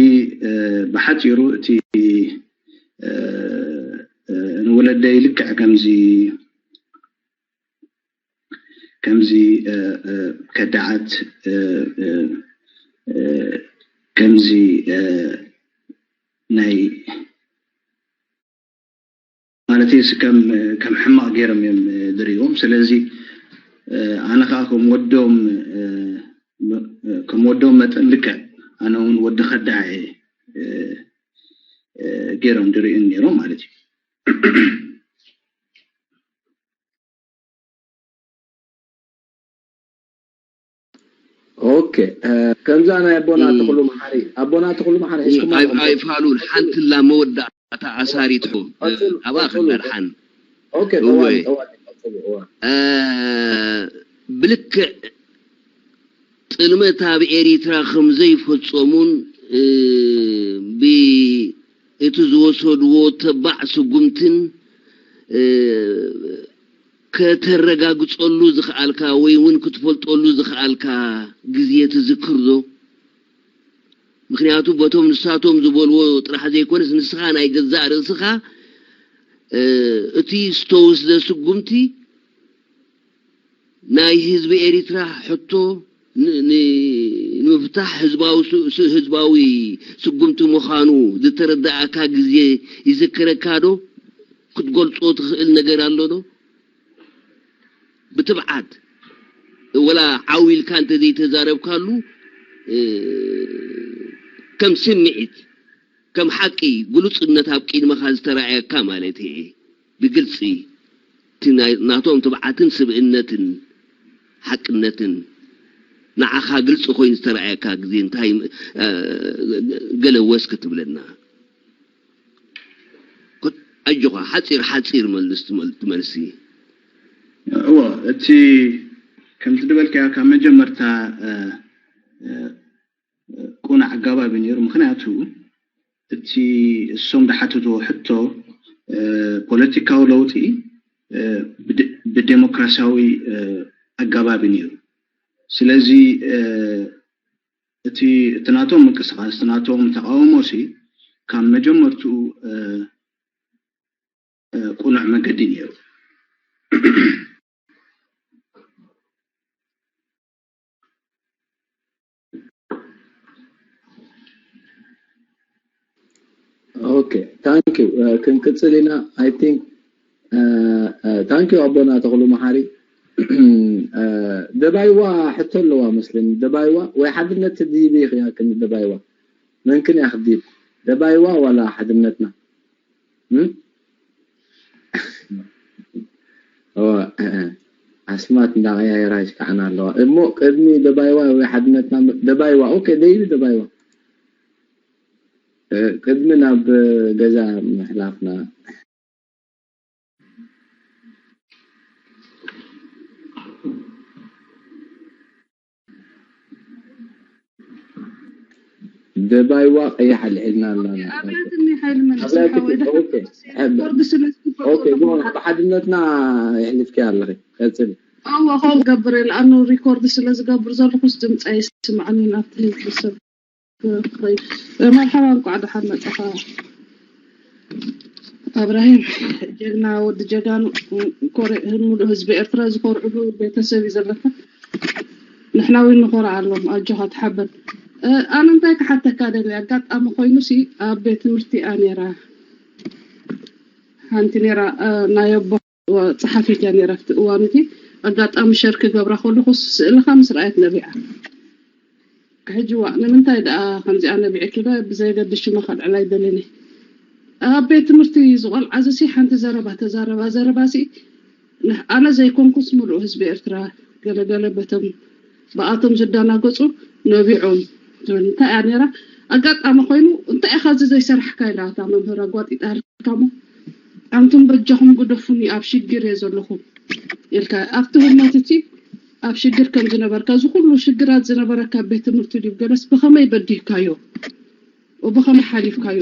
ብሓፂሩ እቲ ንወለደይ ልክዕ ከምዚ ከምዚ ከዳዓት ከምዚ ናይ ማለት ከም ከም ሕማቕ ገይሮም እዮም ዝርእዎም። ስለዚ ኣነ ከዓ ከም ወዶም ከም ወዶም መጠን ልክዕ ኣነ እውን ወዲ ከዳዕ እየ ገይሮም ዝርእዩን ነይሮም ማለት እዩ። ኦኬ፣ ከምዛ ናይ ኣቦና ተኽሉ መሓሪ ኣቦና ተኽሉ መሓሪ ሒዝኩማ ኣይፋሉን ሓንቲ ላ መወዳእታ ኣሳሪትኩም ኣብኣ ክዳርሓን ብልክዕ ጥልመት ኣብ ኤሪትራ ከም ዘይፈጸሙን ብእቲ ዝወሰድዎ ተባዕ ስጉምትን ከተረጋግጸሉ ዝኸኣልካ ወይ እውን ክትፈልጠሉ ዝኸኣልካ ግዜ ትዝክር ዶ? ምኽንያቱ በቶም ንሳቶም ዝበልዎ ጥራሕ ዘይኮነስ ንስኻ ናይ ገዛእ ርእስኻ እቲ ዝተወስደ ስጉምቲ ናይ ህዝቢ ኤሪትራ ሕቶ ን- ን- ንምፍታሕ ህዝባዊ ስ- ስ- ህዝባዊ ስጉምቲ ምዃኑ ዝተረዳእካ ግዜ ይዝክረካ ዶ? ክትገልጾ ትኽእል ነገር ኣሎ ዶ? ብትብዓት ወላ ዓው ኢልካ እንተዘይተዛረብካሉ፣ ከም ስምዒት፣ ከም ሓቂ ግሉጽነት ኣብ ቅድመኻ ዝተራእየካ ማለት እየ። ብግልጺ እቲ ናይ- ናቶም ትብዓትን ስብእነትን ሓቅነትን ንዓኻ ግልጺ ኮይኑ ዝተራእየካ ግዜ እንታይ ገለ ወስ ክትብለና? ኣጆኻ ሓጺር ሓጺር መልስ ትመል- ትመልሲ። እዎ፣ እቲ ከምቲ ዝበልካዮ ካብ መጀመርታ ቁኑዕ ኣጋባብ እዩ ነይሩ። ምክንያቱ እቲ እሶም ዝሓተትዎ ሕቶ ፖለቲካዊ ለውጢ ብዴሞክራሲያዊ ኣጋባብ እዩ ነይሩ። ስለዚ እቲ እቲ ናቶም ምንቅስቃስ እቲ ናቶም ተቃውሞ ሲ ካብ መጀመርትኡ ቁኑዕ መገዲ ነይሩ። Okay, thank you. ክንቅፅል ኢና። I think thank you ኣቦና ተኽሉ መሓሪ። ደባይዋ ሕቶ ኣለዋ መስለኒ። ደባይዋ ወይ ሓድነት ትድይብ ኢኽያ? ክንዲ ደባይዋ መንክን እያ ክትድይብ? ደባይዋ ዋላ ሓድነትና? ኣስማት እንዳቀያየራ ይስከዓና ኣለዋ እሞ ቅድሚ ደባይዋ ወይ ሓድነትና ደባይዋ okay ደይቢ ደባይዋ ቅድሚ ናብ ገዛ ምሕላፍና ደባይዋ ቀይሕ ኣልዒልና ኣለና። ኣብያትኒ ሓይሊ መንግስቲ ሓወይ ሪኮርድ ስለ ዝግበር ብሓድነትና የሕልፍኪ ኣለኺ። ቀፅሊ። እወ ከምኡ ገብር እየ። ንኣኑ ሪኮርድ ስለ ዝገብር ዘለኹስ ድምፂ ኣይስማዕን እዩ ናብቲ ህዝቢ ሰብ ክኸይድ። መርሓባ እንኳዕ ደሓን መፃኻ ኣብራሂም ጀግና ወዲ ጀጋኑ። ኮረ- ሙሉእ ህዝቢ ኤርትራ ዝኮርዕሉ ቤተሰብ እዩ ዘለካ። ንሕና እውን ንኾርዓሎም። ኣጆኻ ተሓበን። ኣነ እንታይ ክሓተካ ደሊ ኣጋጣሚ ኮይኑ ሲ ኣብ ቤት ትምህርቲ እያ ነይራ። ሓንቲ ነይራ ናይ ኣቦ ፀሓፊት እያ ነይራ ኣብቲ እዋን እቲ ኣጋጣሚ ሸር ክገብራ ከለኹ ስእልኻ ምስ ረኣየት ነቢዓ። ሕጂ ዋእ ንምንታይ ደኣ ከምዚኣ ነቢዕኪ ዶ ብዘየገድስ ሽማ ከልዕላ ኣይደልን እየ። ኣብ ቤት ትምህርቲ እዚ ቆልዓ እዚ ሲ ሓንቲ ዘረባ ተዛረባ ዘረባ ሲ ኣነ ዘይኮንኩስ ምሉእ ህዝቢ ኤርትራ ገለገለ በቶም ብኣቶም ዝደናገጹ ነቢዖም ትብል እንታይ እያ ነይራ ኣጋጣሚ ኮይኑ እንታይ ኢኻ እዚ ዘይሰራሕካ ኢላ እታ መምህር ኣጓጢጣ ሃልካ እሞ ኣንቱም በጃኹም ግደፉኒ ኣብ ሽግር እየ ዘለኹ ኢልካ ኣብቲ ህሞት እቲ ኣብ ሽግር ከም ዝነበርካ እዚ ኩሉ ሽግራት ዝነበረካ ቤት ትምህርቲ ድዩ ገለስ ብኸመይ በዲህካዮ ብኸመይ ሓሊፍካዮ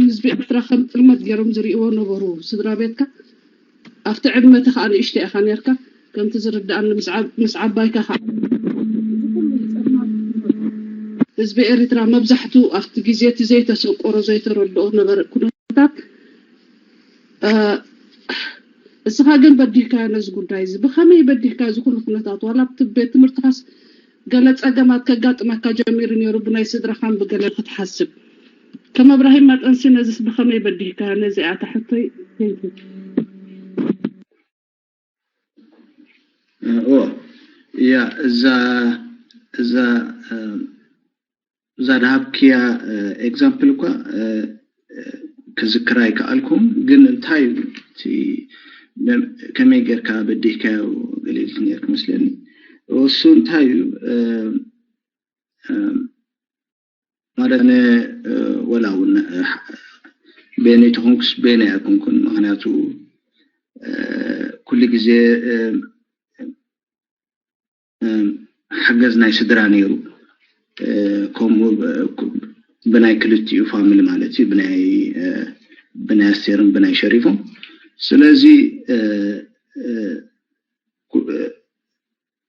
ህዝቢ ኤርትራ ከም ጥልመት ገይሮም ዝርእይዎ ነበሩ ስድራ ቤትካ ኣብቲ ዕድመ እቲ ከዓ ንእሽተይ ኢኻ ነርካ ከምቲ ዝርድኣኒ ምስ ዓባይካ ከዓ ህዝቢ ኤርትራ መብዛሕቱ ኣብቲ ግዜ እቲ ዘይተሰቆሮ ዘይተረድኦ ነበረ ኩነታት እስኻ ግን በዲህካዮ ነዚ ጉዳይ እዚ ብኸመይ በዲህካ እዚ ኩሉ ኩነታት ዋላ ኣብቲ ቤት ትምህርትኻስ ገለ ጸገማት ከጋጥመካ ጀሚሩ ነይሩ ብናይ ስድራኻን ብገለን ክትሓስብ ከም እብራሂም መጠንሲ ነዚስ ብኸመይ በዲህካዮ ነዚኣ እታ ሕቶይ እወ እያ እዛ እዛ እዛ ዝሃብክያ example እኳ ክዝክራ ኣይከኣልኩን ግን እንታይ እዩ እቲ ከመይ ጌርካ በዲህካዮ ገለ ኢልኪ ነርኪ መስለኒ እሱ እንታይ እዩ ማለት ኣነ ወላ እውን ቤነይ ተኾንኩስ ቤነይ ኣይኮንኩን ምክንያቱ ኩሉ ግዜ ሓገዝ ናይ ስድራ ነይሩ ከምኡ ብናይ ክልቲኡ ፋሚሊ ማለት እዩ ብናይ ብናይ ኣስቴርን ብናይ ሸሪፎም ስለዚ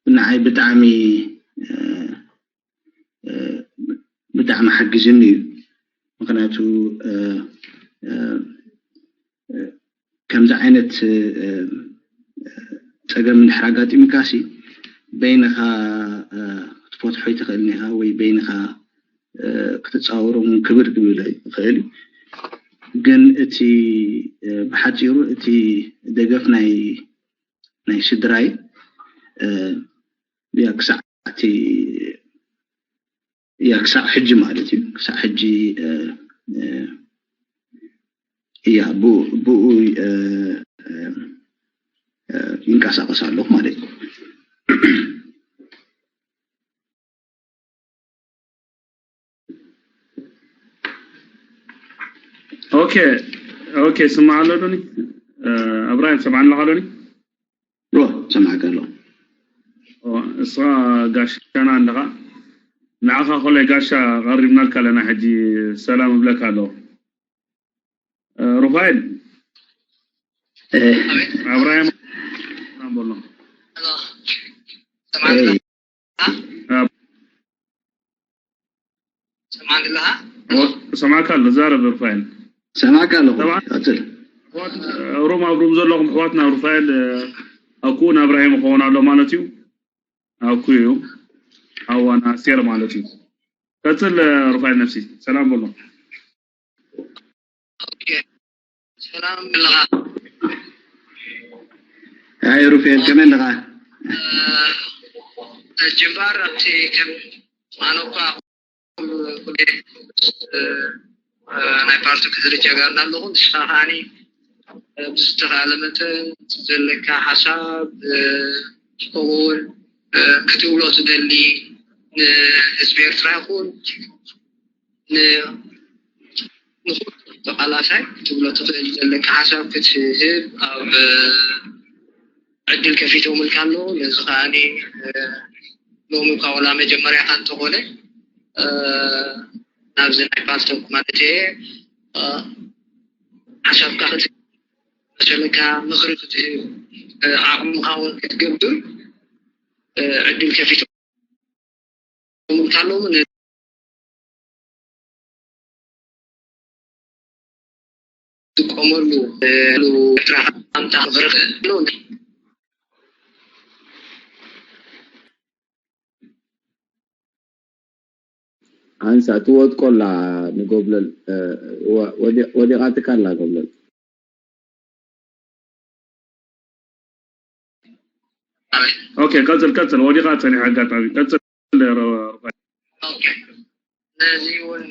ንዓይ ብጣዕሚ ብጣዕሚ ሓጊዝኒ እዩ ምክንያቱ ከምዚ ዓይነት ጸገም እንድሕር ኣጋጢሙካሲ በይንኻ ክትፈትሖ ኣይትኽእልን ኢኻ ወይ በይንኻ ክትጻወሮም ክብድ ክብል ይኽእል እዩ። ግን እቲ ብሓጺሩ እቲ ደገፍ ናይ ናይ ስድራይ ያ ክሳዕ እቲ ያ ክሳዕ ሕጂ ማለት እዩ ክሳዕ ሕጂ እያ ብኡ ይንቀሳቀስ ኣለኹ ማለት እዩ። ኦኬ ኦኬ ስማዕ ኣሎ ዶኒ እብራሂም ሰምዓኒ ኣለኻ ዶኒ ሮ ሰማዕካ ኣሎ እስኻ ጋሻና ኣለኻ ንዓኻ ኮላይ ጋሻ ቀሪብናልካ ኣለና ሕጂ ሰላም እብለካ ኣለኹ ሩፋኤል እብራሂም ሰላም በሎ ሰማዕካ ኣለኻ ሰማዕካ ኣሎ ዛረብ ሩፋኤል ሰማዕካ ኣለኹ ቀፅል ሮም ኣብ ሮም ዘለኹም ኣሕዋትና ሩፋኤል ኣኩ ናብራሂም ይኸውን ኣሎ ማለት እዩ ኣኩ እዩ ኣዋና ኣስቴር ማለት እዩ ቀፅል ሩፋኤል ነፍሲ ሰላም በሎ ሰላም ብለኻ ኣይ ሩፌል ከመይ ኣለኻ ጅምባር ኣብቲ ከም ኣነ እኳ ናይ ፓርቲ ክትርጃ ጋር እንዳለኹ ንስኻ ከዓኒ ብዝተኻለ መጠን ዘለካ ሓሳብ ከምኡውን ክትብሎ ትደሊ ንህዝቢ ኤርትራ ይኹን ንኹሉ ተቓላሳይ ክትብሎ ትኽእል ዘለካ ሓሳብ ክትህብ ኣብ ዕድል ከፊቶምልካ ኣለዉ። ነዚ ከዓኒ ሎሚ እኳ ወላ መጀመርያኻ እንተኾነ ናብዚ ናይ ፓልቶክ ማለት እየ ሓሳብካ ክትህብ መሰለካ ምኽሪ ክትህብ ዓቕምኻ እውን ክትገብር ዕድል ከፊቶ እንታሎም ዝጥቀመሉ ኤርትራ ኣምታ ክኽርኽ ኣንሳ ትወድቆ ኣላ ንጎብለል ወዲቓትካ ኣላ ጎብለል ኦኬ ቀፅል ቀፅል ወዲቓ ፀኒሓ ኣጋጣሚ ቀፅል ነዚ እውን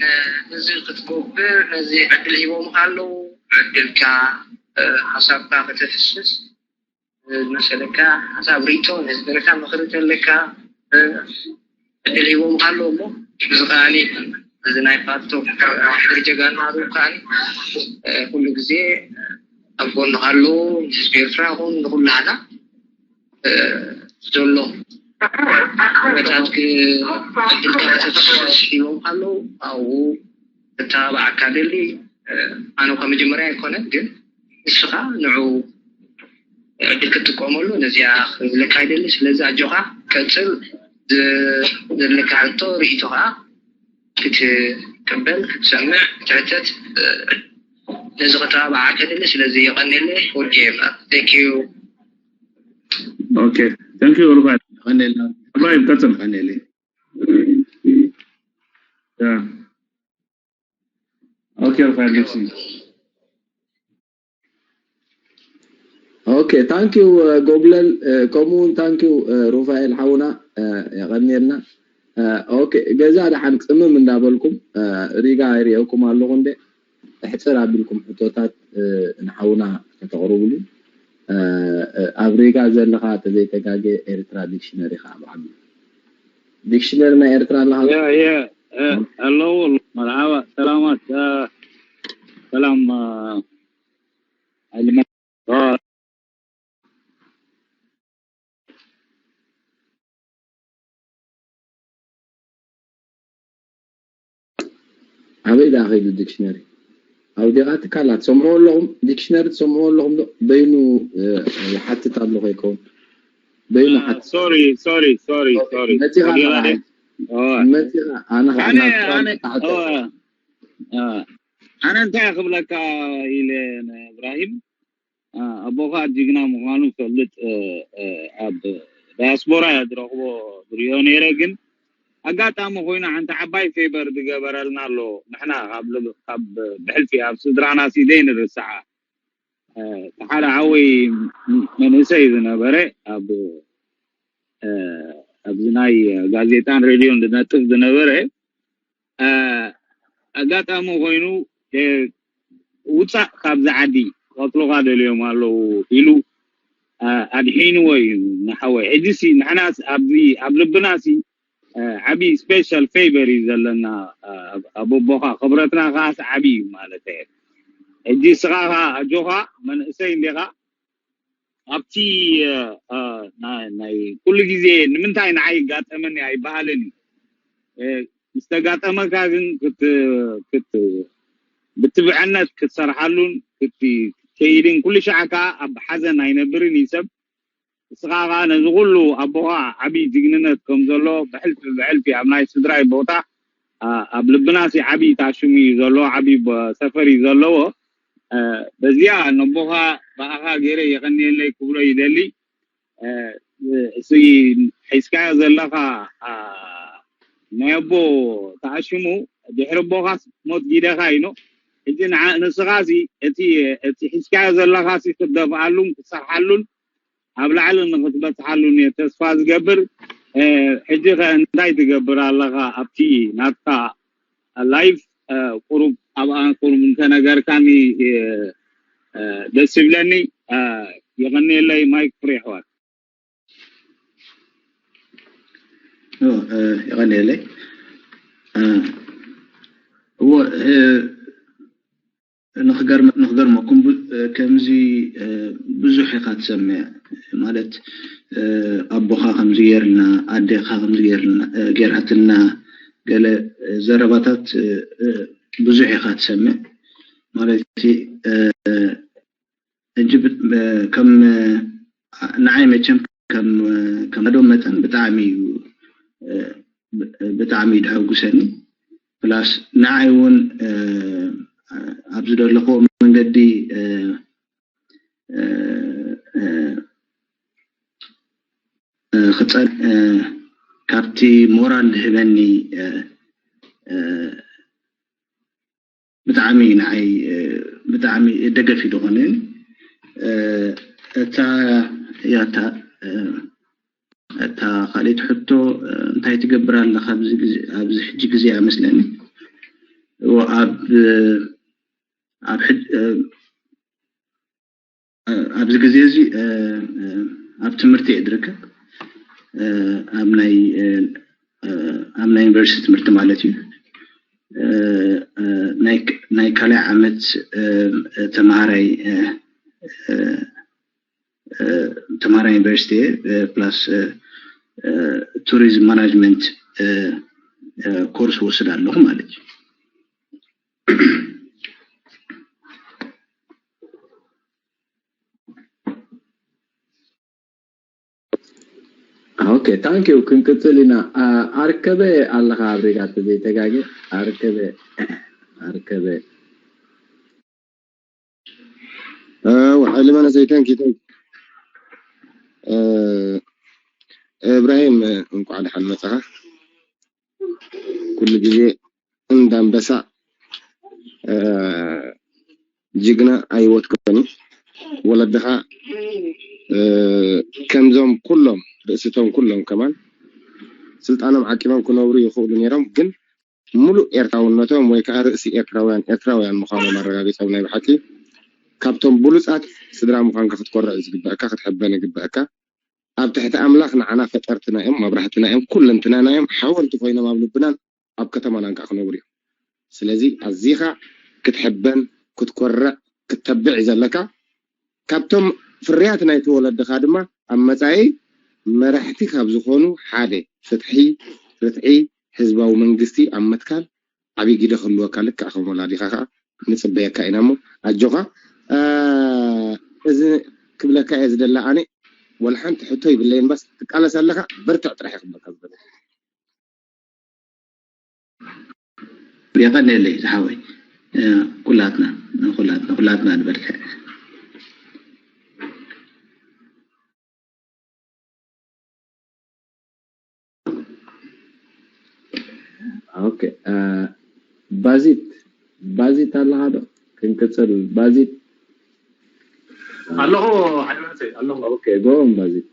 እዚ ክትገብር ነዚ ዕድል ሂቦምካ ኣለዉ ዕድልካ ሓሳብካ ከተፍስስ ዝመሰለካ ሓሳብ ርእቶ ነዚ ደረካ ምኽሪ ተለካ ዕድል ሂቦምካ ኣለዉ እሞ እዚ ከዓኒ እዚ ናይ ፓልቶክ ድርጀጋ እናሃሩ ከዓኒ ኩሉ ግዜ ኣብ ጎንኻ ኣለዉ ንህዝቢ ኤርትራ ይኹን ንኩላህና ዘሎ ኩነታት ዕድልካ ከተፍስስ ሂቦም ኣለዉ ኣብኡ ክተባብዓካ ደሊ ኣነ እኳ መጀመርያ ኣይኮነን ግን ንስኻ ንዑ ዕድል ክትጥቀመሉ ነዚኣ ክብለካ ይደሊ ስለዚ ኣጆኻ ቀፅል ዘለካ ሕቶ ርእይቶ ከዓ ክትቅበል ክትሰምዕ ክትሕተት ነዚ ከተባብዓካ ደሊ ስለዚ የቐንየለይ ወዲ ኤማ thank you okay thank you ሩፋኤል ቀንየልና ሩፋኤል ቀጽል ቀንየለይ okay ሩፋኤል ቀጽል okay thank you ጎብለል ከምኡ እውን thank you ሩፋኤል ሓውና የቐንየልና okay ገዛ ደሓን ጽምም እንዳበልኩም ሪጋ ይርእየኩም ኣለኹ እንደ ሕጽር ኣቢልኩም ሕቶታት ንሓውና ከተቕርብሉ ኣብ ሪጋ ዘለኻ ተዘይተጋገ ኤርትራ ዲክሽነሪ ከዓ ብዓቢ ዲክሽነሪ ናይ ኤርትራ ኣለኻ ኣለዎ መርሓባ ሰላማት ሰላም ኣበይ ደኣ ከይዱ ዲክሽነሪ ኣውዲቓ ትካላት ትሰምዕዎ ኣለኹም ዲክሽነሪ ትሰምዕዎ ኣለኹም ዶ በይኑ ይሓትት ኣሎ ከይከውን በይኑ ሓትት ሶሪ ሶሪ ሶሪ ሶሪ መፂኻ መፂኻ ኣነ ከዓ ኣነ እንታይ ክብለካ ኢለ እብራሂም ኣቦኻ ጅግና ምዃኑ ፈልጥ። ኣብ ዳያስፖራ እያ ዝረኽቦ ዝሪኦ ነይረ፣ ግን ኣጋጣሚ ኮይኑ ሓንቲ ዓባይ ፌቨር ዝገበረልና ኣሎ። ንሕና ካብ ብሕልፊ ኣብ ስድራና ሲ ዘይንርስዓ፣ ሓደ ሓወይ መንእሰይ ዝነበረ ኣብ ኣብዚ ናይ ጋዜጣን ሬድዮን ዝነጥፍ ዝነበረ፣ ኣጋጣሚ ኮይኑ ውፃእ ካብዚ ዓዲ ክቐትሉኻ ደልዮም ኣለዉ ኢሉ ኣድሒንዎ እዩ ንሓወይ። ሕጂ ሲ ንሕና ኣብዚ ኣብ ልብና ሲ ዓብዪ ስፔሻል ፌቨር እዩ ዘለና። ኣብ ኣቦኻ ክብረትና ከዓስ ዓብዪ እዩ ማለት እየ። ሕጂ እስኻ ከ ኣጆኻ መንእሰይ እንዲኻ ኣብቲ ናይ ኩሉ ግዜ ንምንታይ ንዓይ ይጋጠመኒ ኣይበሃልን እዩ። ዝተጋጠመካ ግን ብትብዐነት ክትሰርሓሉን ክትከይድን ኩሉ ሻዕ ከዓ ኣብ ሓዘን ኣይነብርን እዩ ሰብ። እስኻ ከዓ ነዚ ኩሉ ኣቦኻ ዓብዪ ጅግንነት ከም ዘሎ ብሕልፊ ብሕልፊ ኣብ ናይ ስድራይ ቦታ ኣብ ልብናሲ ዓብዪ ታሽሙ እዩ ዘሎ፣ ዓብዪ ሰፈር እዩ ዘለዎ። በዚኣ ነቦኻ ብኣኻ ገይረ የቐንየለይ ክብሎ ይደሊ። እዚ ሒዝካዮ ዘለኻ ናይ ኣቦ ተኣሽሙ ድሕሪ ኣቦኻስ ሞት ጊደኻ ኢኖ። ሕጂ ንስኻሲ እቲ ሒዝካዮ ዘለኻሲ ክትደፍኣሉን ክትሰርሓሉን ኣብ ላዕሊ ንክትበፅሓሉን እየ ተስፋ ዝገብር። ሕጂ ከ እንታይ ትገብር ኣለኻ ኣብቲ ናትካ ላይፍ? ቁሩብ ኣብኣ ቁሩብ እንተነገርካኒ ደስ ይብለኒ። የቐንየለይ። ማይክ ፍሪ ኣሕዋት። የቐንየለይ። እዎ ንክገርመኩም ከምዚ ብዙሕ ኢኻ ትሰምዕ። ማለት ኣቦኻ ከምዚ ገይርልና፣ ኣዴኻ ከምዚ ገይራትና፣ ገለ ዘረባታት ብዙሕ ኢኻ ትሰምዕ። ማለት ሕጂ ከም ንዓይ መቸም ከም ኣዶም መጠን ብጣዕሚ እዩ ብጣዕሚ እዩ ደሐጉሰኒ። ፕላስ ንዓይ እውን ኣብ ዝደለኽዎ መንገዲ ክፀን ካብቲ ሞራል ዝህበኒ ብጣዕሚ ንዓይ ብጣዕሚ ደገፍ እዩ ዝኾነ። እታ ያታ እታ ካልኣይቲ ሕቶ እንታይ ትገብር ኣለኻ ኣብዚ ሕጂ ግዜ ኣመስለኒ ኣብ ኣብ ኣብዚ ግዜ እዚ ኣብ ትምህርቲ እየ ዝርከብ ኣብ ናይ ኣብ ናይ ዩኒቨርሲቲ ትምህርቲ ማለት እዩ። ናይ ካልኣይ ዓመት ተምሃራይ ተምሃራይ ዩኒቨርሲቲ እየ ፕላስ ቱሪዝም ማናጅመንት ኮርስ ወስድ ኣለኹ ማለት እዩ። ኦኬ ታንክ ዩ ክንቅፅል ኢና። ኣርከበ ኣለኻ ኣብ ሪጋ ተዘይተጋገ ኣርከበ ኣርከበ ወሓሊ መነሰይ ተንኪ ተንኪ እብራሂም እንኳዕ ደሓን መጻኻ። ኩሉ ግዜ እንዳንበሳ ጅግና ኣይወትኮን እዩ። ወለድኻ ከምዞም ኩሎም ርእስቶም ኩሎም ከማን ስልጣኖም ዓቂቦም ክነብሩ ይኽእሉ ነይሮም፣ ግን ሙሉእ ኤርትራውነቶም ወይ ከዓ ርእሲ ኤርትራውያን ኤርትራውያን ምዃኖም ኣረጋጊጾም ናይ ብሓቂ ካብቶም ብሉጻት ስድራ ምዃንካ ክትኮርዕ እዩ ዝግበአካ፣ ክትሕበን ይግበአካ። ኣብ ትሕቲ ኣምላኽ ንዓና ፈጠርትና እዮም፣ መብራህትና እዮም፣ ኩለንትናና እዮም፣ ሓወልቲ ኮይኖም ኣብ ልብናን ኣብ ከተማናን ከዓ ክነብሩ እዮም። ስለዚ ኣዚኻ ክትሕበን ክትኮርዕ ክተብዕ እዩ ዘለካ። ካብቶም ፍርያት ናይቲ ወለድኻ ድማ ኣብ መጻኢ መራሕቲ ካብ ዝኾኑ ሓደ ፍትሒ፣ ርትዒ፣ ህዝባዊ መንግስቲ ኣብ ምትካል ዓብዪ ግደ ክህልወካ ልክዕ ከም ወላዲኻ ከዓ ንፅበየካ ኢና እሞ ኣጆኻ። እዚ ክብለካ እየ ዝደለ ኣነ ወላ ሓንቲ ሕቶ ይብለይን ባስ ትቃለስ ኣለኻ በርትዕ ጥራሕ ይኽበካ ዝበለ የቐንየለይ ዝሓወይ ኩላትና ኩላትና ኩላትና ንበርትዕ። ኦኬ፣ እ፣ ባዚት፣ ባዚት ኣለኻ ዶ? ክንቅጽል፣ ባዚት። ኣለኹ፣ ሓይለ መንእሰይ፣ ኣለኹ። ኦኬ፣ ጎበዝ ባዚት።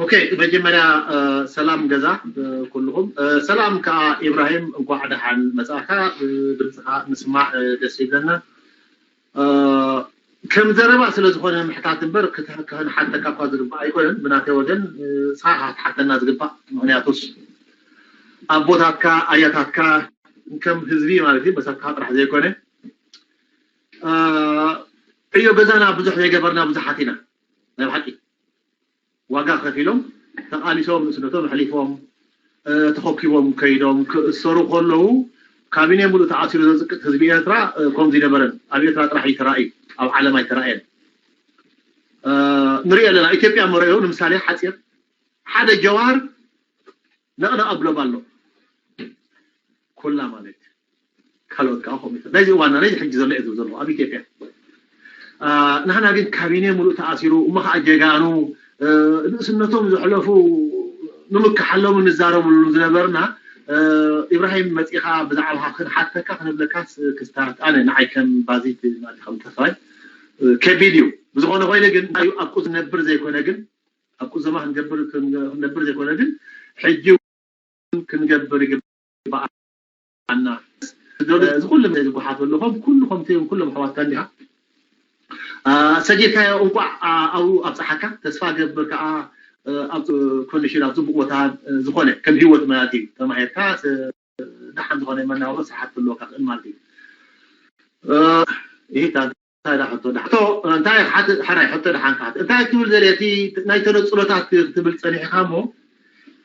ኦኬ፣ መጀመርያ፣ እ፣ ሰላም ገዛ፣ እ፣ ኩልኹም። እ፣ ሰላም ከኣ ኢብራሂም፣ እንኳዕ ደሓን መጻእካ። እ፣ ድምጽኻ ምስማዕ፣ እ፣ ደስ ይብለና። እ፣ ከም ዘረባ ስለ ዝኾነ ምሕታት እምበር ክተ-፣ ክንሓተካ እኳ ዝግባእ ኣይኮነን። ብናተይ ወገን፣ እ፣ ንስኻ ክትሓተና ዝግባእ። ምኽንያቱስ ኣቦታትካ፣ ኣያታትካ ከም ህዝቢ ማለት እዩ፣ መሰልካ ጥራሕ ዘይኮነ፣ እ፣ ዕዮ ገዛና ብዙሕ ዘይገበርና ብዙሓት ኢና። ናይ ብሓቂ ዋጋ ከፊሎም፣ ተቓሊሶም፣ ንእስነቶም ኣሕሊፎም፣ እ፣ ተኾኪቦም ከይዶም ክእሰሩ ከለዉ፣ ካቢኔ ሙሉእ ተኣሲሩ ዘጽቅጥ ህዝቢ ኤርትራ፣ እ፣ ከምዚ ነበረን። ኣብ ኤርትራ ጥራሕ እዩ ተራእዩ፣ ኣብ ዓለም ኣይተራእየን። እ፣ ንሪኦ ኣለና። ኢትዮጵያ መርኣዩ፣ ንምሳሌ፣ ሓጺር፣ ሓደ ጀዋር ነቕነቕ ኣብሎም ኣሎ። ኩላ ማለት፣ ካልኦት ከዓ ከምኡ። ናይዚ እዋንና፣ ናይዚ ሕጂ ዘሎ እዩ ዘሎ ኣብ ኢትዮጵያ። እ፣ ንሕና ግን ካቢኔ ሙሉእ ተኣሲሩ፣ እሞ ከዓ ጀጋኑ፣ እ፣ ንእስነቶም ዘሕለፉ ንምክሓሎም እንዛረበሉ ዝነበርና፣ እ፣ ኢብራሂም መጺኻ ብዛዕባኻ ክንሓተካ ክንብለካስ ክስታት፣ ኣነ ንዓይ ከም ባዚት ማለት ከም ተስፋይ፣ እ፣ ከቢድ እዩ። ብዝኾነ ኮይነ ግን፣ ኣብ ቁ ዝነብር ዘይኮነ ግን፣ ኣብ ቁዘማ ክንገብር፣ ክንገብር ዘይኮነ ግን፣ ሕጂ እውን ክንገብር ይግባኣና። እዚ ኩሉ ዝጓሓፈሉ፣ ከም ኩሉ፣ ከምቲ ኩሎም ኣሕዋትካ እንዲኻ። እ፣ ሰጊርካዮ እንቋዕ፣ እ፣ ኣብኡ ኣብጽሓካ። ተስፋ ገብር ከኣ፣ እ፣ ኣብ ኮንዲሽን፣ ኣብ ጽቡቕ ቦታ፣ እ፣ ዝኾነ ከም ህይወት ማለት እዩ፣ ተማሂርካ፣ ስ-፣ ደሓን ዝኾነ መናብሮ ስርሓት ክህልወካ ክእል ማለት እዩ። እ፣ ይሄ እንታይ ደኣ ሕቶ ደሓን? ሕቶ እንታይ ክሓትት? ሕራይ ሕቶ ደሓን ክሓትት። እንታይ ክብል ዘለ? እቲ ናይ ተነጽሎታት ክትብል ጸኒሕካ እሞ፣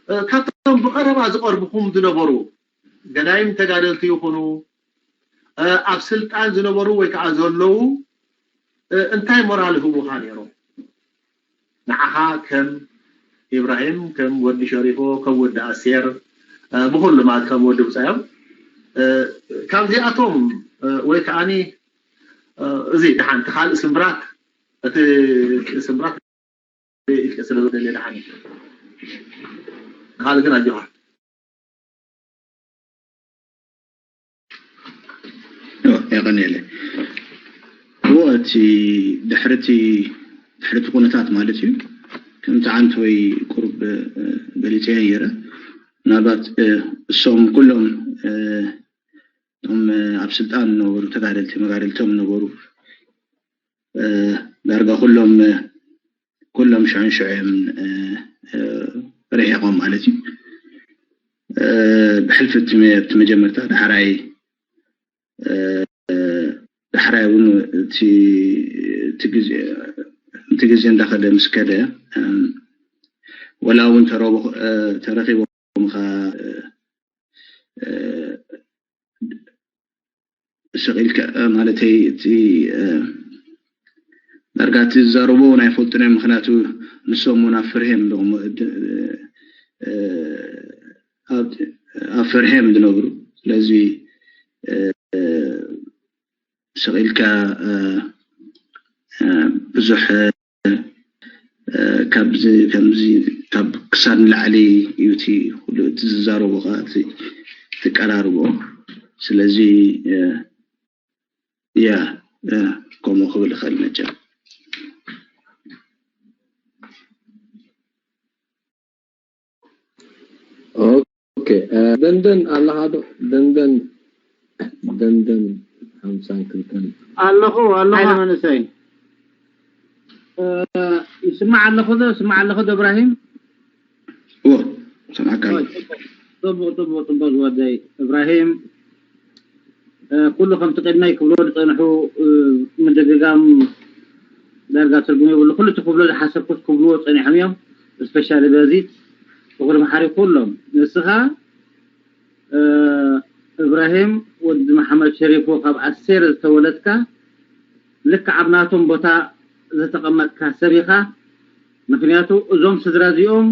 እ፣ ካብቶም ብቐረባ ዝቐርብኹም ዝነበሩ ገዳይም ተጋደልቲ ይኹኑ፣ እ፣ ኣብ ስልጣን ዝነበሩ ወይ ከዓ ዘለዉ፣ እ፣ እንታይ ሞራል ህቡኻ ነይሮም? ንዓኻ ከም ኢብራሂም፣ ከም ወዲ ሸሪፎ፣ ከም ወዲ ኣሴር፣ እ፣ ብኹሉ ማለት ከም ወዲ ብጻዮም፣ እ፣ ካብዚኣቶም፣ እ፣ ወይ ከዓኒ፣ እ፣ እዚ ደሓን እቲ ካልእ ስምብራት፣ እቲ ስምብራት ስለ ዘደልየ ደሓን እዩ። ካልእ ግን ኣጆኻ። ዮ፣ የቐንየለይ። እዎ፣ እቲ ድሕሪ እቲ፣ ድሕሪ እቲ ኩነታት ማለት እዩ፣ ከምቲ ዓንተወይ ቁሩብ፣ እ፣ ገሊጸዮ ነይረ። ምናልባት፣ እ፣ እሶም ኩሎም፣ እ፣ እቶም፣ እ፣ ኣብ ስልጣን ዝነበሩ ተጋደልቲ፣ መጋደልቶም ዝነበሩ፣ እ፣ ዳርጋ ኩሎም፣ እ፣ ኩሎም ሽዑን ሽዑ እዮም፣ እ፣ እ፣ ርሒቖም ማለት እዩ። እ፣ ብሕልፊ እቲ መ-፣ እቲ መጀመርታ ዳሕራይ፣ እ፣ ዳሕራይ እውን እቲ፣ እቲ ግዜ፣ እቲ ግዜ እንዳኸደ ምስ ከደ፣ እ፣ ወላ እውን ተረቦ-፣ እ፣ ተረኺቦም ኸ፣ እ፣ እ፣ ስቕ ኢልካ፣ ማለተይ፣ እቲ፣ እ፣ ዳርጋ እቲ ዝዛረብዎ እውን ኣይፈልጡን እዮም። ምኽንያቱ ንሶም እውን ኣብ ፍርሄ እዮም፣ እ፣ እ፣ ኣብ፣ ኣብ ፍርሄ እዮም ዝነብሩ። ስለዚ፣ እ፣ ስቕ ኢልካ፣ እ፣ እ፣ ብዙሕ፣ እ፣ እ፣ ካብዚ፣ ከምዚ፣ ካብ ክሳድ ንላዕሊ እዩ እቲ ኩሉ እቲ ዝዛረቦ ኸዓ እቲ፣ እቲ ቀራርቦ። ስለዚ፣ እ፣ ያ፣ እ፣ ከምኡ ክብል እኽእል መቸም። ኦኬ፣ እ፣ ደንደን ኣለኻ ዶ? ደንደን፣ ደንደን ሓምሳን ክልተን። ኣለኹ፣ ኣለኹ። ሓይለ መንእሰይ። እ፣ ይስማዕ ኣለኹ ዶ? ይስማዕ ኣለኹ ዶ እብራሂም? እዎ፣ ሰማዕካ ኣለኹ። ጽቡቕ፣ ጽቡቕ፣ ጽቡቕ ዝወደይ እብራሂም። እ፣ ኩሉ ከምቲ ቅድመይ ክብልዎ ዝጸንሑ፣ እ፣ ምድግጋም ዳርጋ ትርጉም የብሉ። ኩሉ እቲ ክብሎ ዝሓሰብኩስ ክብልዎ ጸኒሖም እዮም። እስፔሻሊ በዚ ፍቕሪ መሓሪ ኩሎም። ንስኻ፣ እ፣ እብራሂም ወዲ መሓመድ ሸሪፎ ካብ ኣሴር ዝተወለድካ፣ ልክዕ ኣብ ናቶም ቦታ ዝተቐመጥካ ሰብ ኢኻ። ምኽንያቱ እዞም ስድራ እዚኦም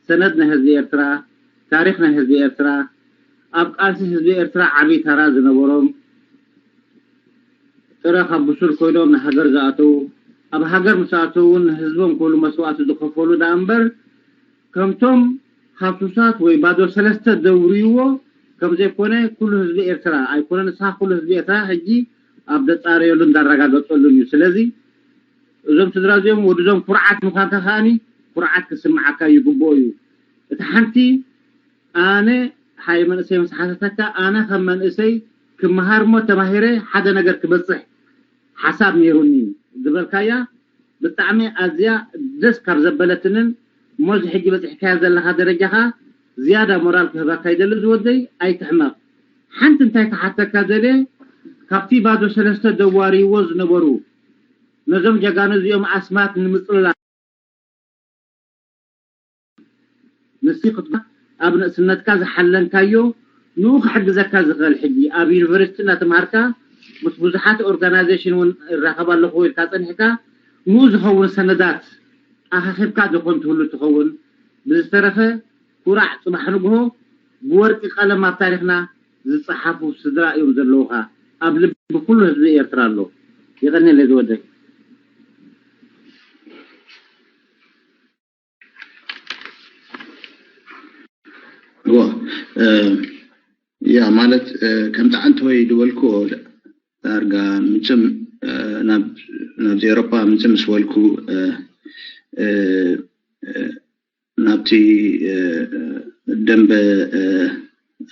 ሰነድ ናይ ህዝቢ ኤርትራ፣ ታሪኽ ናይ ህዝቢ ኤርትራ፣ ኣብ ቃልሲ ህዝቢ ኤርትራ ዓቢ ተራ ዝነበሮም፣ ጥረ ካብ ብሱል ኮይኖም ንሃገር ዝኣተዉ፣ ኣብ ሃገር ምስ ኣተዉ እውን ንህዝቦም ክብሉ መስዋእቲ ዝኸፈሉ ደኣ እምበር፣ ከምቶም ሃሱሳት ወይ ባዶ ሰለስተ ደውርይዎ ከም ዘይኮነ ኩሉ ህዝቢ ኤርትራ ኣይኮነ ንስኻ ኩሉ ህዝቢ ኤርትራ ሕጂ ኣብ ዘጻረየሉ እንዳረጋገጸሉን እዩ። ስለዚ እዞም ስድራ እዚኦም ወድዞም ኩርዓት ምዃንካ ከኣኒ ኩርዓት ክስምዓካ ይግብኦ እዩ። እቲ ሓንቲ ኣነ ሃይ መንእሰይ ምስ ሓተተካ ኣነ ከም መንእሰይ ክመሃር እሞ ተማሂረ ሓደ ነገር ክበጽሕ ሓሳብ ነይሩኒ ዝበልካያ ብጣዕሚ ኣዝያ ደስ ካብ ዘበለትንን እሞ እዚ ሕጂ በጺሕካያ ዘለኻ ደረጃኻ ዝያዳ ሞራል ክህበካ ይደሊ ዝወደይ ኣይትሕመቕ። ሓንቲ እንታይ ክሓተካ ደልየ ካብቲ ባዶ ሰለስተ ዘዋርይዎ ዝነበሩ ነዞም ጀጋኑ እዚኦም ኣስማት ንምጽልላ ንሲ ክትባ ኣብ ንእስነትካ ዝሓለንካዮ ንኡ ክሕግዘካ ዝኽእል ሕጂ ኣብ ዩኒቨርሲቲ እናተምሃርካ ምስ ብዙሓት ኦርጋናይዜሽን እውን እራኸብ ኣለኹ ኢልካ ጸኒሕካ ንኡ ዝኸውን ሰነዳት ኣኻኺብካ ዶ ኮን ትህሉ ትኸውን? ብዝተረፈ ኩራዕ ጽባሕ ንግሆ ብወርቂ ቀለም ኣብ ታሪኽና ዝጸሓፉ ስድራ እዮም ዘለውኻ። ኣብ ልቢ ኩሉ ህዝቢ ኤርትራ ኣሎ። የቐንየለይ ዝወደይ። እዎ ያ ማለት ከምቲ ዓንተወይ ዝበልክዎ ዳርጋ ምጭም ናብዚ ኤሮፓ ምጭም ምስ በልኩ ናብቲ ደንበ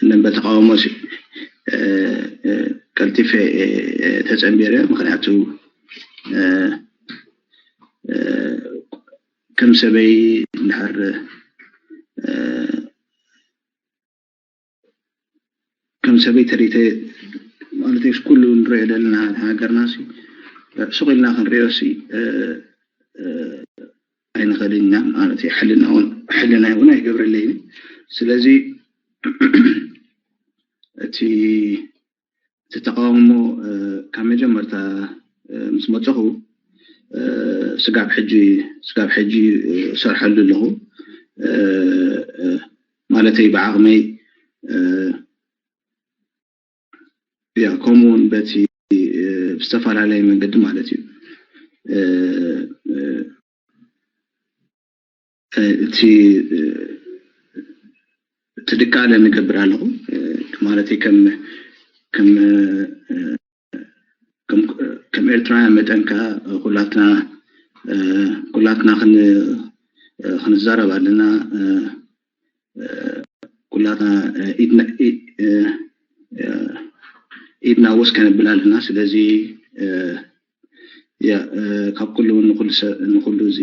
ደንበ ተቃውሞ ቀልጢፈ ተፀንቢረ ምክንያቱ ከም ሰበይ እንድሕር ከም ሰበይ ተሪተ ማለት ኩሉ ንሪኦ ዘለና ሃገርና ሱቅ ኢልና ክንሪኦ ኣይንኽእልን ኢና ማለት እዩ። ሕልና እውን ኣይገብረለይን። ስለዚ እቲ እቲ ተቃውሞ ካብ መጀመርታ ምስ መፀኹ ስጋብ ሕጂ ስጋብ ሕጂ ሰርሐሉ ኣለኹ ማለተይ ብዓቕመይ ያ ከምኡ እውን በቲ ብዝተፈላለየ መንገዲ ማለት እዩ እቲ እቲ ድቃለ ንገብር ኣለኹ ማለት ከም ከም ከም ኤርትራውያን መጠን ከዓ ኩላትና ኩላትና ክንዛረብ ኣለና። ኩላትና ኢድና ወስ ከነብል ኣለና። ስለዚ ያ ካብ ኩሉ ንኩሉ እዚ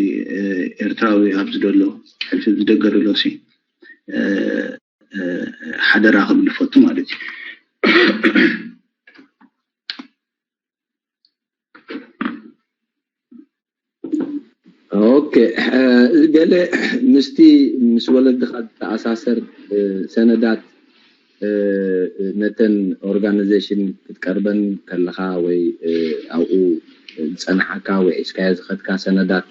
ኤርትራዊ ኣብዚ ደሎ ሕልፊ ዝደገ ደሎ ሲ ሓደራ ክብል ፈቱ ማለት እዩ። ኦኬ ገለ ምስቲ ምስ ወለድኻ ዝተኣሳሰር ሰነዳት ነተን ኦርጋናይዜሽን ክትቀርበን ከለኻ ወይ ኣብኡ ዝፀንሓካ ወይ ሒዝካዮ ዝኸድካ ሰነዳት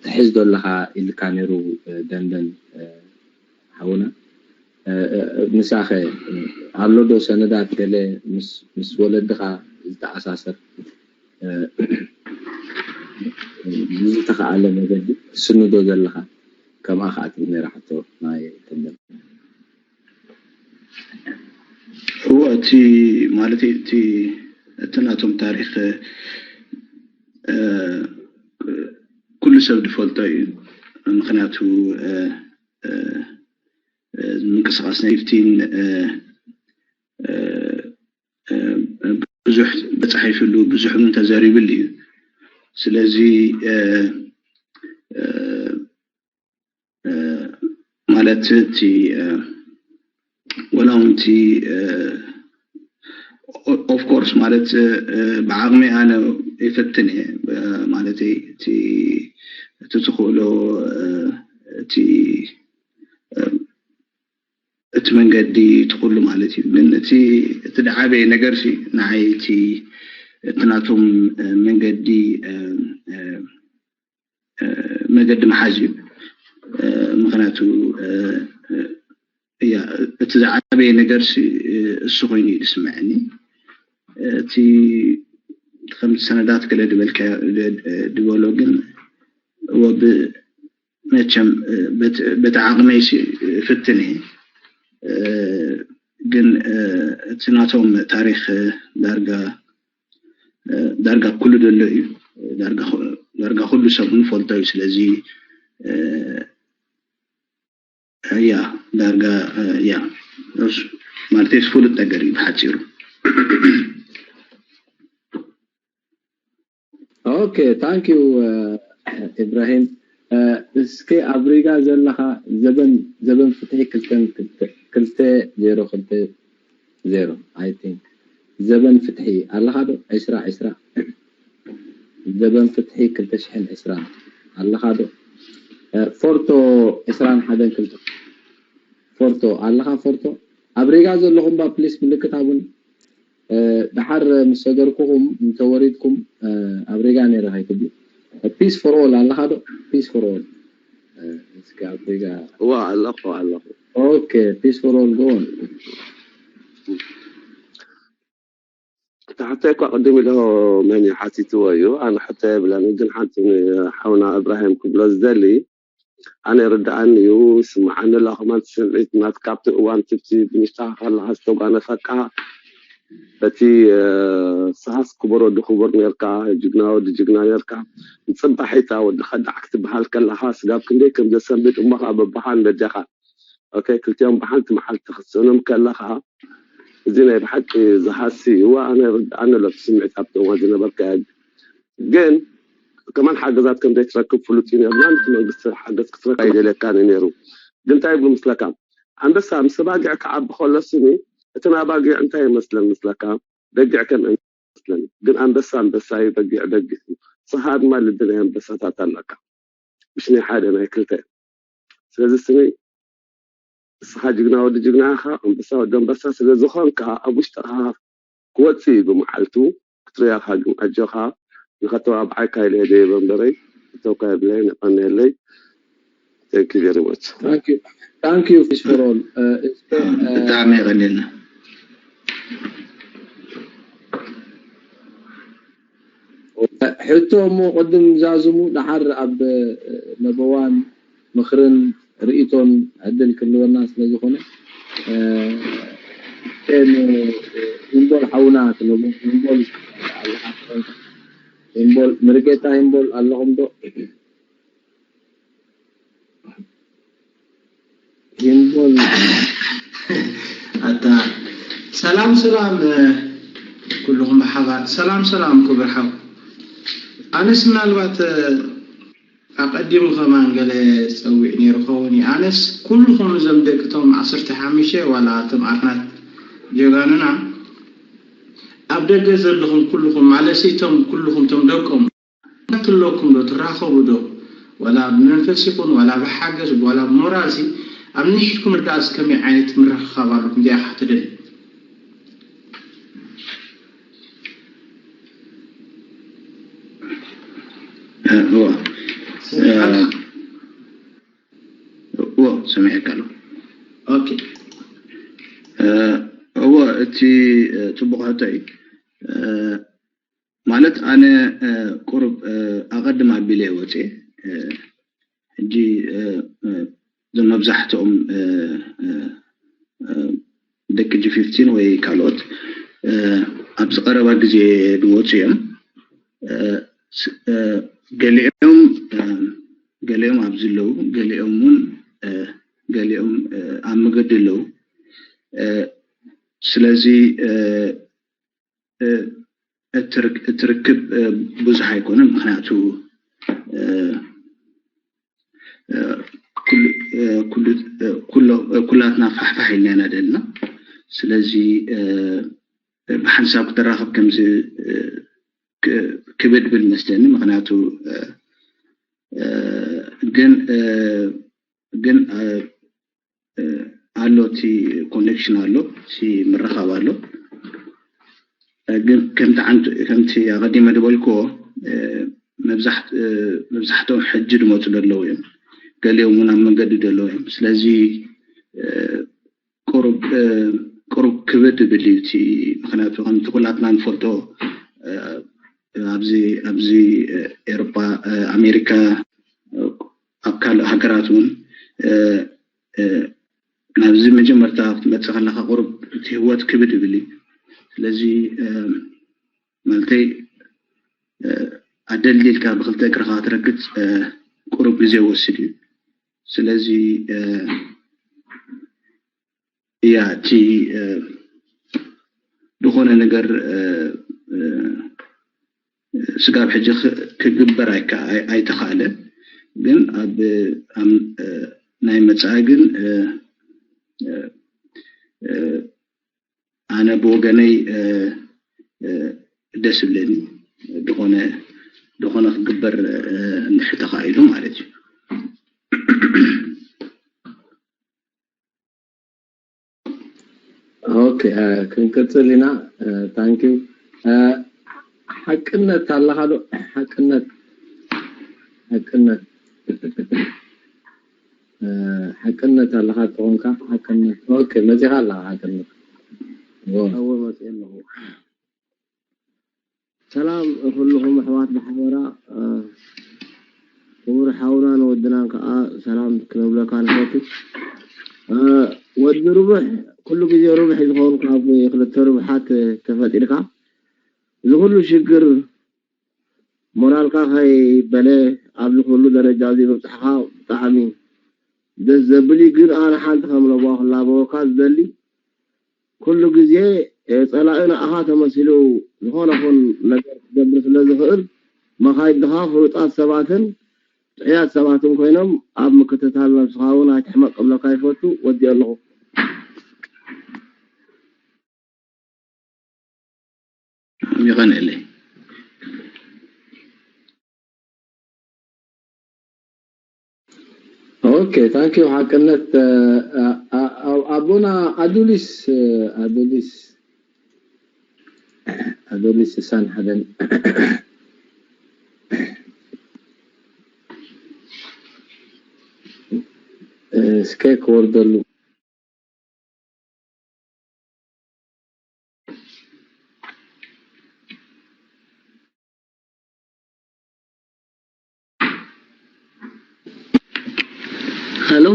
ትሕዝ ዶ ኣለኻ ኢልካ ነይሩ ደንደን ሓውና። ንሳኸ ኣሎ ዶ ሰነዳት ገለ ምስ ወለድኻ ዝተኣሳሰር ብዝተኸኣለ መገዲ ትስንዶ ዘለኻ? ከምኣ ከዓ ትብል ነይራ ሕቶ ናይ ደንደን። እወ እቲ ማለት እቲ እቲ ናቶም ታሪክ ኩሉ ሰብ ዝፈልጦ እዩ። ምክንያቱ ምንቅስቃስ ናይ ፊፍቲን ብዙሕ ተፃሒፍሉ ብዙሕ እውን ተዘሪብሉ እዩ። ስለዚ ማለት እቲ ወላ እውን እቲ of course ማለት ብዓቕሚ ኣነ ይፈትን እየ ማለት እቲ እቲ ትኽእሎ እቲ እቲ መንገዲ ትኽእሉ ማለት እዩ። ግን እቲ እቲ ዝዓበየ ነገር ሲ ንዓይ እቲ እቲ ናቶም መንገዲ መገዲ ምሓዝ እዩ። ምክንያቱ እያ እቲ ዝዓበየ ነገር እሱ ኮይኑ እዩ ዝስምዐኒ። እቲ ከምቲ ሰነዳት ገለ ዝበልካዮ ዝበሎ ግን ወብ መቸም በቲ ዓቕመይ ፍትን እየ ግን እቲ ናቶም ታሪኽ ዳርጋ ዳርጋ ኩሉ ዘሎ እዩ። ዳርጋ ኩሉ ሰብ ንፈልጦ እዩ። ስለዚ ያ ዳርጋ ያ ማለት ፍሉጥ ነገር እዩ ብሓፂሩ። Okay, thank you ኢብራሂም። እስከ ኣብ ሪጋ ዘለኻ ዘበን ዘበን ፍትሒ ክልተ ዜሮ ክልተ ዜሮ I think ዘበን ፍትሒ ኣለኻ ዶ? ዕስራ ዕስራ ዘበን ፍትሒ ክልተ ሽሕን ዕስራን ኣለኻ ዶ? ፎርቶ ዕስራን ሓደን ክልተ ፎርቶ ኣለኻ? ፎርቶ ኣብ ሪጋ ዘለኹም ባ ፕሊስ ምልክት ሃቡኒ። ደሓር ምስ ሰገርኩኹም እንተወሪድኩም ኣብ ሪጋ ነይረ ከይትብሉ። Peace for all ኣለኻ ዶ? Peace for all እስኪ ኣብ ሪጋ እዋ ኣለኹ ኣለኹ። Okay, peace for all go on። እቲ ሕቶይ እኳ ቅድም ኢሎ መን እዩ ሓቲትዎ እዩ፣ ኣነ ሕቶ የብለኒ። ግን ሓንቲ ሓውና እብራሂም ክብሎ ዝደሊ ኣነ ይርድኣኒ እዩ፣ ይስምዓኒ ኣሎ። ከማን እቲ ስምዒት ናትካ ኣብቲ እዋን እቲ ብንሽጣ ከለኻ ዝተጓነፈካ በቲ ንስኻስ ክቡር ወዲ ክቡር ኔርካ፣ ጅግና ወዲ ጅግና ኔርካ፣ ንጽባሒታ ወዲ ከዳዕ ክትበሃል ከለኻ ስጋብ ክንደይ ከም ዘሰንብድ እሞ ከኣ በቦኻን በጃኻን ኦኬ ክልቲኦም ብሓንቲ መዓልቲ ክትስእኖም ከለኻ እዚ ናይ ብሓቂ ዝሃሲ እዩ። እወ ኣነ ይርድኣኒ ኣሎ እቲ ስምዒት ኣብቲ እዋን ዝነበርካዮ ግን ከማን ሓገዛት ከም ዘይትረክብ ፍሉጥ እዩ ነይሩ። ናንቲ መንግስቲ ሓገዝ ክትረክብ ኣይደልየካን እዩ ነይሩ። ግን እንታይ ይብሉ ምስለካ ኣንበሳ ምስ ኣባጊዕ ክዓቢ ከሎ ስኒ እቲ ንኣባጊዕ እንታይ ይመስለን ምስለካ በጊዕ ከም ኣይመስለን ግን ኣንበሳ ኣንበሳ እዩ በጊዕ በጊዕ እዩ። ንስኻ ድማ ልቢ ናይ ኣንበሳታት ኣለካ። ምሽ ናይ ሓደ ናይ ክልተ ስለዚ ስኒ ንስኻ ጅግና ወዲ ጅግና ኢኻ ኣንበሳ ወዲ ኣንበሳ ስለ ዝኾንካ ኣብ ውሽጥኻ ክወፅእ እዩ ብመዓልቱ ክትሪኣኻ ግን ኣጆኻ ንኸተባብዓካ ኢለ ደይበ እምበረይ እተውካ የብለይን የቐንየለይ thank you very much Thank you. Thank you, Peace for All. Uh, it's been, uh, ብጣዕሚ የቐንየልና። ሕቶ እሞ ቅድም ዛዝሙ ደሓር ኣብ ለበዋን ምኽርን ርእይቶን ዕድል ክህልወና ስለ ዝኾነ ን ሂምቦል ሓውና ክለቡ ሂምቦል ኣለካ ሂምቦል ምርጌታ ሂምቦል ኣለኹም ዶ? ሂምቦል ኣታ ሰላም ሰላም ኩልኹም ብሓባር ሰላም ሰላም ክብር ሓው ኣነስ ምናልባት ኣቐዲሙ ከማን ገለ ጸዊዕ ነይሩ ኸውን እዩ ኣነስ ኩልኹም እዞም ደቅቶም ዓሰርተ ሓሙሽተ ዋላ እቶም ኣርናት ጀጋኑና ኣብ ደገ ዘለኹም ኩልኹም ማለት እቶም ኩልኹም እቶም ደቆም ትለኩም ዶ ትራኸቡ ዶ ዋላ ብመንፈስ ይኹን ዋላ ብሓገዝ ዋላ ብሞራል ሲ ኣብ ንሒድኩም ርዳእስ ከመይ ዓይነት ምርኽኻብ ኣለኩም እዚኣ ክትደሊ እዎ እዎ ሰሚዐካ ኣለኹ። ኦኬ እዎ እቲ ጽቡቕ ሕቶ እዩ። ማለት ኣነ ቁሩብ ኣቐድም ኣቢለ እየ ወፅየ። ሕጂ እዞም መብዛሕትኦም ደቂ ጂ ፊፍቲን ወይ ካልኦት ኣብዚ ቀረባ ግዜ ዝወፁ እዮም። ገሊኦም ገሊኦም ኣብዚ ኣለዉ፣ ገሊኦም እውን ገሊኦም ኣብ መገዲ ኣለዉ። ስለዚ እቲ ርክብ ብዙሕ ኣይኮነን፣ ምኽንያቱ ኩላትና ፋሕፋሕ ኢልና ኢና ደልና። ስለዚ ብሓንሳብ ክትራኸብ ከምዚ ክብድ ብል መስለኒ፣ ምኽንያቱ ግን ግን ኣሎ፣ እቲ ኮኔክሽን ኣሎ፣ እቲ ምርኻብ ኣሎ። ግን ከምቲ ዓንቱ ከምቲ ኣቐዲመ ዝበልክዎ መብዛሕትኦም ሕጂ ዝመፁ ዘለዉ እዮም። ገሊኦም እውን ኣብ መንገዲ ዘለዉ እዮም። ስለዚ ቁሩብ ቁሩብ ክብድ ዝብል እዩ እቲ ምክንያቱ ከምቲ ኩላትና ንፈልጦ ኣብዚ ኣብዚ ኤሮፓ ኣሜሪካ ኣብ ካልእ ሃገራት እውን ናብዚ መጀመርታ ክትመጽእ ከለኻ ቁሩብ እቲ ህይወት ክብድ ይብል እዩ። ስለዚ ማለተይ ኣደልዲልካ ብክልተ እግርኻ ክትረግጽ ቁሩብ ግዜ ወስድ እዩ። ስለዚ እያ እቲ ዝኾነ ነገር ስጋብ ሕጂ ክግበር ኣይተኻእለን። ግን ኣብ ናይ መጻኢ ግን ኣነ ብወገነይ ደስ ይብለኒ። ዝኾነ ዝኾነ ክግበር እንድሕር ተኻኢሉ ማለት እዩ። ኦኬ፣ ክንቅጽል ኢና። ታንኪዩ። ሓቅነት ኣለኻ ዶ? ሓቅነት ሓቅነት ሓቅነት ኣለኻ ተኾንካ ሓቅነት። ኦኬ፣ መጺኻ ኣለኻ ሓቅነት። እወ መጺእ ኣለኹ። ሰላም ኩልኹም ኣሕዋት ብሓበራ። ክቡር ሓውናን ወድናን ከዓ ሰላም ክነብለካ ንፈቱ። ወዲ ርቡሕ ኩሉ ግዜ ርቡሕ ዝኸውን ካብ ክልተ ርቡሓት ተፈጢርካ እዚ ኩሉ ሽግር ሞራልካ ከይበለ ኣብዚ ኩሉ ደረጃ እዚ ምብፃሕካ ብጣዕሚ ደስ ዘብል እዩ። ግን ኣነ ሓንቲ ከም ለቦ ክላበወካ ዝደሊ ኩሉ ግዜ ጸላኢ ንኣኻ ተመሲሉ ዝኾነ ኹን ነገር ክገብር ስለ ዝኽእል መኻይድኻ ፍሉጣት ሰባትን ጥዑያት ሰባትን ኮይኖም ኣብ ምክትታል ነብስኻ እውን ኣይትሕመቅ ክብለካ ይፈቱ። ወዲኦ ኣለኹ። የቐንየለይ። ኦኬ ታንኪዩ ሓቅነት። ኣቦና ኣዱሊስ ኣዱሊስ ኣዱሊስ ስሳን ሓደን እስከ ክወርደሉ። Hello.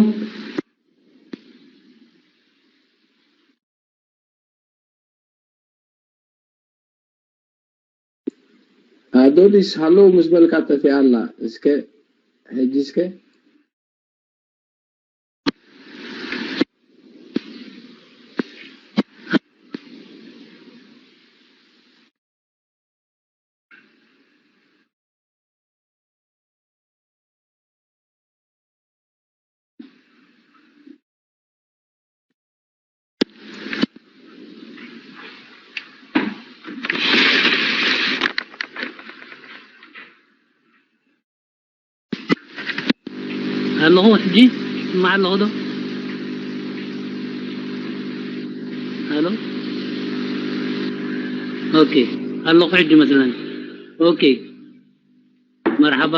ኣዶሊስ ሃሎ ምስ በልካ ጠፊኣ ኣላ። እስከ ሕጂ እስከ ኣለኹ ሕጂ ይስማዕ ኣለኹ ዶ? ሃሎ ኦኬ ኣለኹ ሕጂ መስለኒ። ኦኬ መርሓባ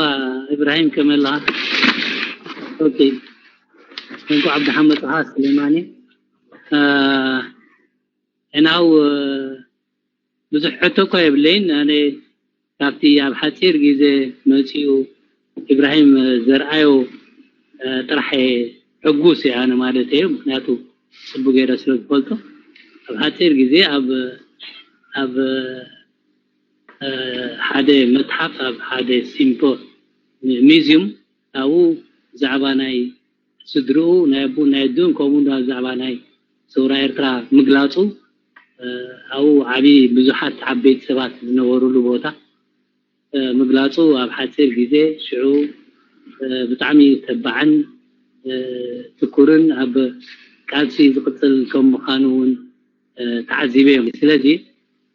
ኢብራሂም ከመይ ኣለኻ? ኦኬ እንኳዕ ብደሓን መጻኻ ስሌማን። ሕናው ብዙሕ ሕቶ እኳ የብለይን። ኣነ ካብቲ ኣብ ሓፂር ግዜ መፂኡ ኢብራሂም ዘርኣዮ ጥራሕ ሕጉስ እየ ኣነ ማለት እዩ። ምክንያቱ ፅቡቅ ገይረ ስለ ዝፈልጦ ኣብ ሓፂር ግዜ ኣብ ኣብ ሓደ መፅሓፍ ኣብ ሓደ ሲምፖ ሚዚዩም ኣብኡ ብዛዕባ ናይ ስድርኡ ናይ ኣቦን ናይ ኣዲኡን ከምኡ ድማ ብዛዕባ ናይ ሰውራ ኤርትራ ምግላጹ ኣብኡ ዓቢ ብዙሓት ዓበይቲ ሰባት ዝነበሩሉ ቦታ ምግላጹ ኣብ ሓጺር ግዜ ሽዑ ብጣዕሚ ተባዕን ትኩርን ኣብ ቃልሲ ዝቕጽል ከም ምዃኑ እውን ተዓዚበ እዮም። ስለዚ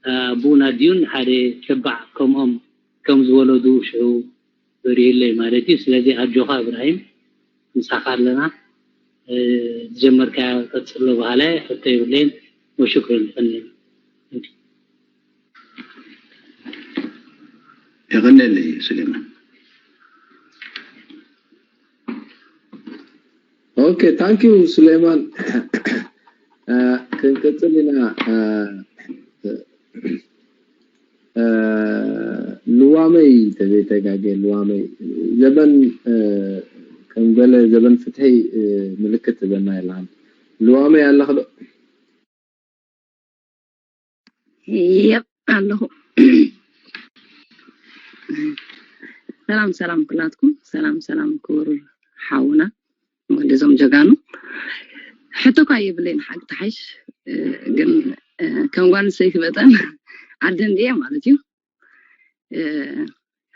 ኣቦን ኣዲኡን ሓደ ተባዕ ከምኦም ከም ዝወለዱ ሽዑ በሪህለይ ማለት እዩ። ስለዚ ኣጆኻ እብራሂም ምሳኻ ኣለና። ዝጀመርካዮ ቀጽሎ በሃላይ ሕቶ የብለይን። ወሽክርን ይቐንየኒ። የቐንየለይ ሱሌማን። ኦኬ ታንክ ዩ ሱሌማን። ክንቅጽል ኢና። ልዋመይ ተዘይተጋጌ ልዋመይ ዘበን ከም ገለ ዘበን ፍትሒ ምልክት ዝበና የላን። ልዋመይ ኣለኽ ዶ? የብ ኣለኹ። ሰላም ሰላም ኩላትኩም፣ ሰላም ሰላም ክቡር ሓውና ወዲ ዞም ጀጋኑ። ሕቶ እኳ የብለይን ሓቂ ተሓሽ፣ እ፣ ግን እ፣ ከም ጓል ኣንስተይቲ መጠን ዓደን ድየ ማለት እዩ። እ፣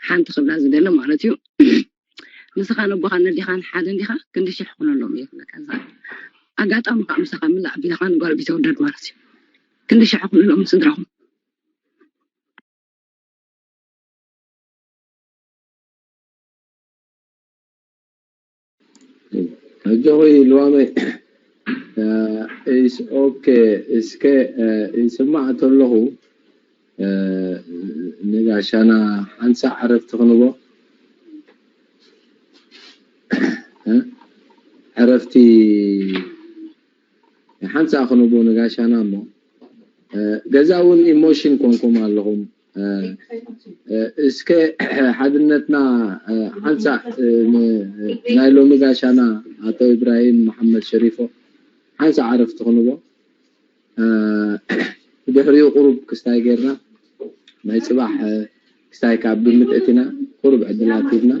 ሓንቲ ክብላ ዝደሊ ማለት እዩ። ንስኻን ኣቦኻን ነዲኻን ሓደ እንዲኻ ክንዲ ሽሕ ኩነሎም እየ ክብለካ። እዛ ኣጋጣሚ ከዓ ምሳኻ ምላእ ኣቢልኻ ንጓል ቢተወደድ ማለት እዩ። ክንዲ ሽሕ ኩነሎም ስድራኹም። ኣጆኺ ልዋመይ። ኢስ ኦኬ። እስከ ይስማዕ ተለኹ ንጋሻና ሓንሳእ ዕረፍቲ ክንቦ። ዕረፍቲ ሓንሳእ ክንቦ ንጋሻና እሞ ገዛ እውን ኢሞሽን ኮንኩም ኣለኹም። እስከ ሓድነትና ሓንሳእ ናይ ሎሚ ጋሻና ኣቶ ኢብራሂም መሓመድ ሸሪፎ ሓንሳእ ዕረፍቲ ክንቦ። ድሕሪኡ ቁሩብ ክስታይ ጌርና ናይ ፅባሕ ክስታይ ካብ ግምት እቲና ቁሩብ ዕድላት ሂብና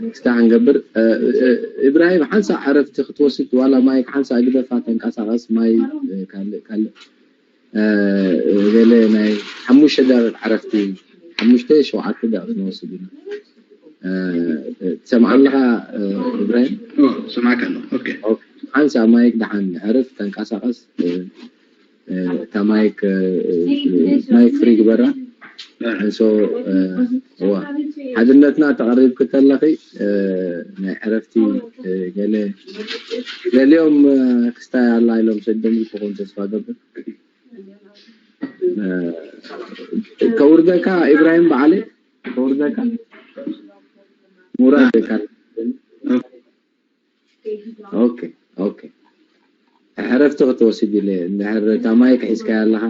ክስታይ ክንገብር። ኢብራሂም ሓንሳእ ዕረፍቲ ክትወስድ ዋላ ማይክ ሓንሳእ ግደፋ ተንቀሳቐስ ማይ ካልእ ካልእ ገለ ናይ ሓሙሽተ ደቂቕ ዕረፍቲ ሓሙሽተ ሸውዓተ ደቂቕ ንወስድ ኢና። ትሰምዓ ኣለኻ ኢብራሂም? ስማዕካ ኣሎ። ኦኬ። ሓንሳ ማይክ ደሓን ዕርፍ ተንቀሳቐስ። እታ ማይክ ማይክ ፍሪ ግበራ። እንሶ እዋ ሓድነትና ተቐሪብ ክተለኺ ናይ ዕረፍቲ ገለ ገሊኦም ክስታይ ኣላ ኢሎም ሰደም ዝኮን ተስፋ ገብር። ከውርደካ ኢብራሂም በዓለይ ከውርደካ ሙራድ ደካ ኦኬ ኦኬ ዕረፍቲ ክትወስድ ኢለ እንድሕር እታ ማይክ ሒዝካያ ኣለኻ